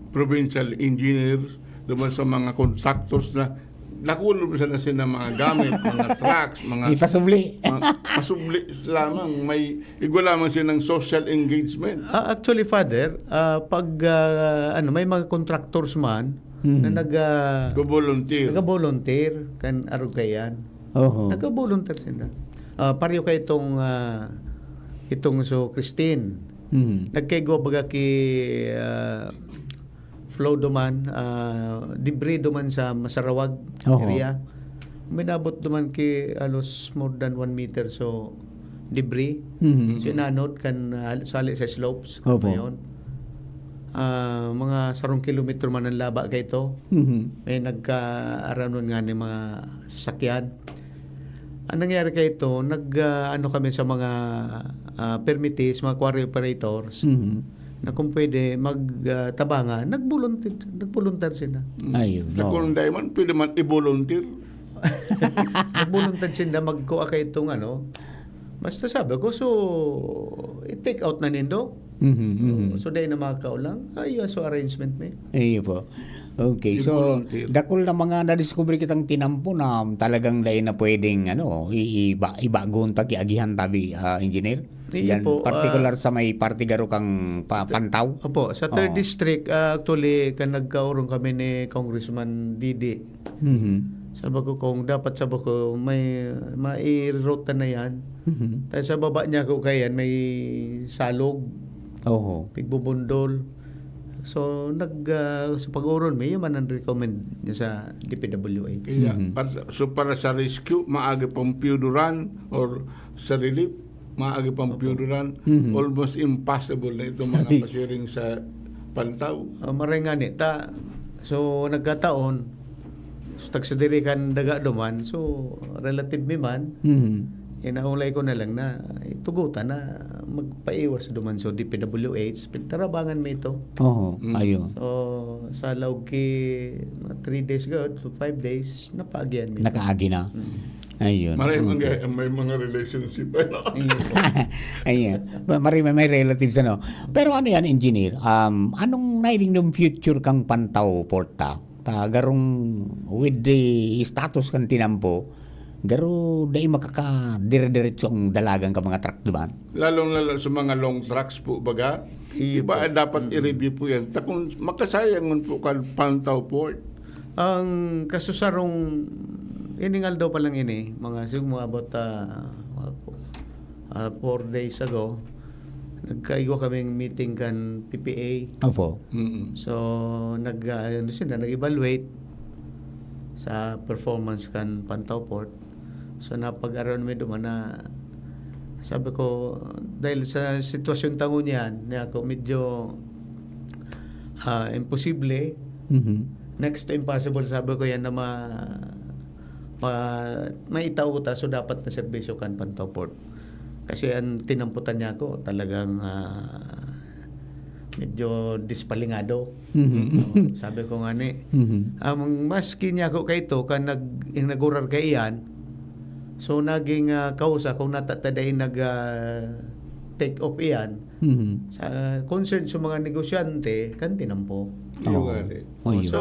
provincial engineer naman sa mga contractors na nakulong sana sila mga gamit, mga trucks, mga Ipasubli. mga pasubli lamang, may igwa lamang silang social engagement. Ah, actually, Father, ah, pag, ah, ano, may mga contractors man Mhm. na nag, ah, Go volunteer. nag-volunteer kan arog kayan. Oho. Nag-volunteer sila. Ah, pareho kay itong, ah, itong so Christine. Mhm. Nagkaigwa baga ki, ah, flow duman, ah, debris duman sa Masarawag Oho. area. Minabot duman ki halos more than one meter so debris. Mhm. So, inanod kan, ah, sali sa slopes. Opo. Ngayon, ah, mga sarong kilometro man ang laba kay ito. Mhm. May nagkaaranon nga ni mga sasakyan. Ang nangyari kay ito, nag, ah, ano kami sa mga, ah, permittees, mga quarry operators, Mhm. na kung pwede mag, ah, tabangan, nag-volunteer, nag-volunteer sila. Mm. Ayun, Sa oo. kung dahil man, pwede man i-volunteer. Nag-volunteer sila, magkuha kayo itong ano. Basta sabi ko, so, i-take out na nindo. Mhm, mhm. So, dahil na makakaulang, ay, ah, so arrangement na yun. Iyo po. Okay, so, I-volunteer. dakul na mga nadiskubre kitang tinampo na talagang dai na pwedeng, ano, i-, iba-, ibagon ta, kiagihan tabi, ah, Engineer. Iyo Yan, po, partikular ah, sa may parte garo kang pa-, Pantaw. Opo, sa third Oo. district, ah, actually, kan nagkaurong kami ni Congressman Didi. Mhm. Sabi ko, kung dapat, sabi ko, may, mai-route na yan. Mhm. Tayo sa baba niya ko kayan, may salog, Oho. pigbubundol. So, nag, ah, sa pag-uron, may man ang recommend niya sa D P W H. Kaya, Mhm. par-, so para sa rescue, maaga pang piyuduran or sa relief, maaga pang Opo. piyuduran, Mhm. almost impossible na itong mga pasiring sa Pantaw. Ah, maray nga ni, ta, so, nagkataon, so, tagsadiri kan daga duman, so, relative mi man, Mhm. inaulay ko na lang na, itugutan na magpaiwas duman, so, D P W H, pagtarabangan mi ito. Oho, Mm. ayun. So, sa laog ki, mga three days gud, to five days, napaagyan mi ito. Nakaagi na. Mm. Ayun. Maray Okay. mga, may mga relationship, ano? Iyo. Ayan. Ma-, mari-, may, may relatives, ano. Pero ano yan, Engineer? Um, anong naining ng future kang Pantaw Port, ta? Ta, garong with the status kan tinampo, garo dai makakadire-diretso ang dalagan ka mga truck, di ba? Lalong-lalo sa mga long trucks po, baga. Iyo Iba po. ay dapat Mm. i-review po yan. Ta kung makasayangon po kan Pantaw Port. Ang kasusarong, ining aldaw pa lang ini, mga siguro mga about, ah, mga po-, ah, four days ago, nagkaigwa kaming meeting kan P P A. Opo. Mm. So, nag, ah, ano sila, nag-evaluate sa performance kan Pantaw Port. So, napag-araw namin duman na, sabi ko, dahil sa sitwasyon ta ngunyan, niya ako medyo, ah, imposible. Mhm. Next to impossible, sabi ko yan na ma-, ma-, maitao ta, so dapat na serbisyo kan Pantaw Port. Kasi ang tinamputan niya ako, talagang, ah, medyo dispalingado. Mhm. Oo, sabi ko nga ni, Mhm. ang maski niya ako kay ito, kan nag-inaugurar kay iyan, so naging, ah, kausa kung nata-, ta dai nag, ah, take off iyan, Mhm. sa concern sa mga negosyante, kan tinampo. Iyo Oo. nga ni. Oh, yun. So,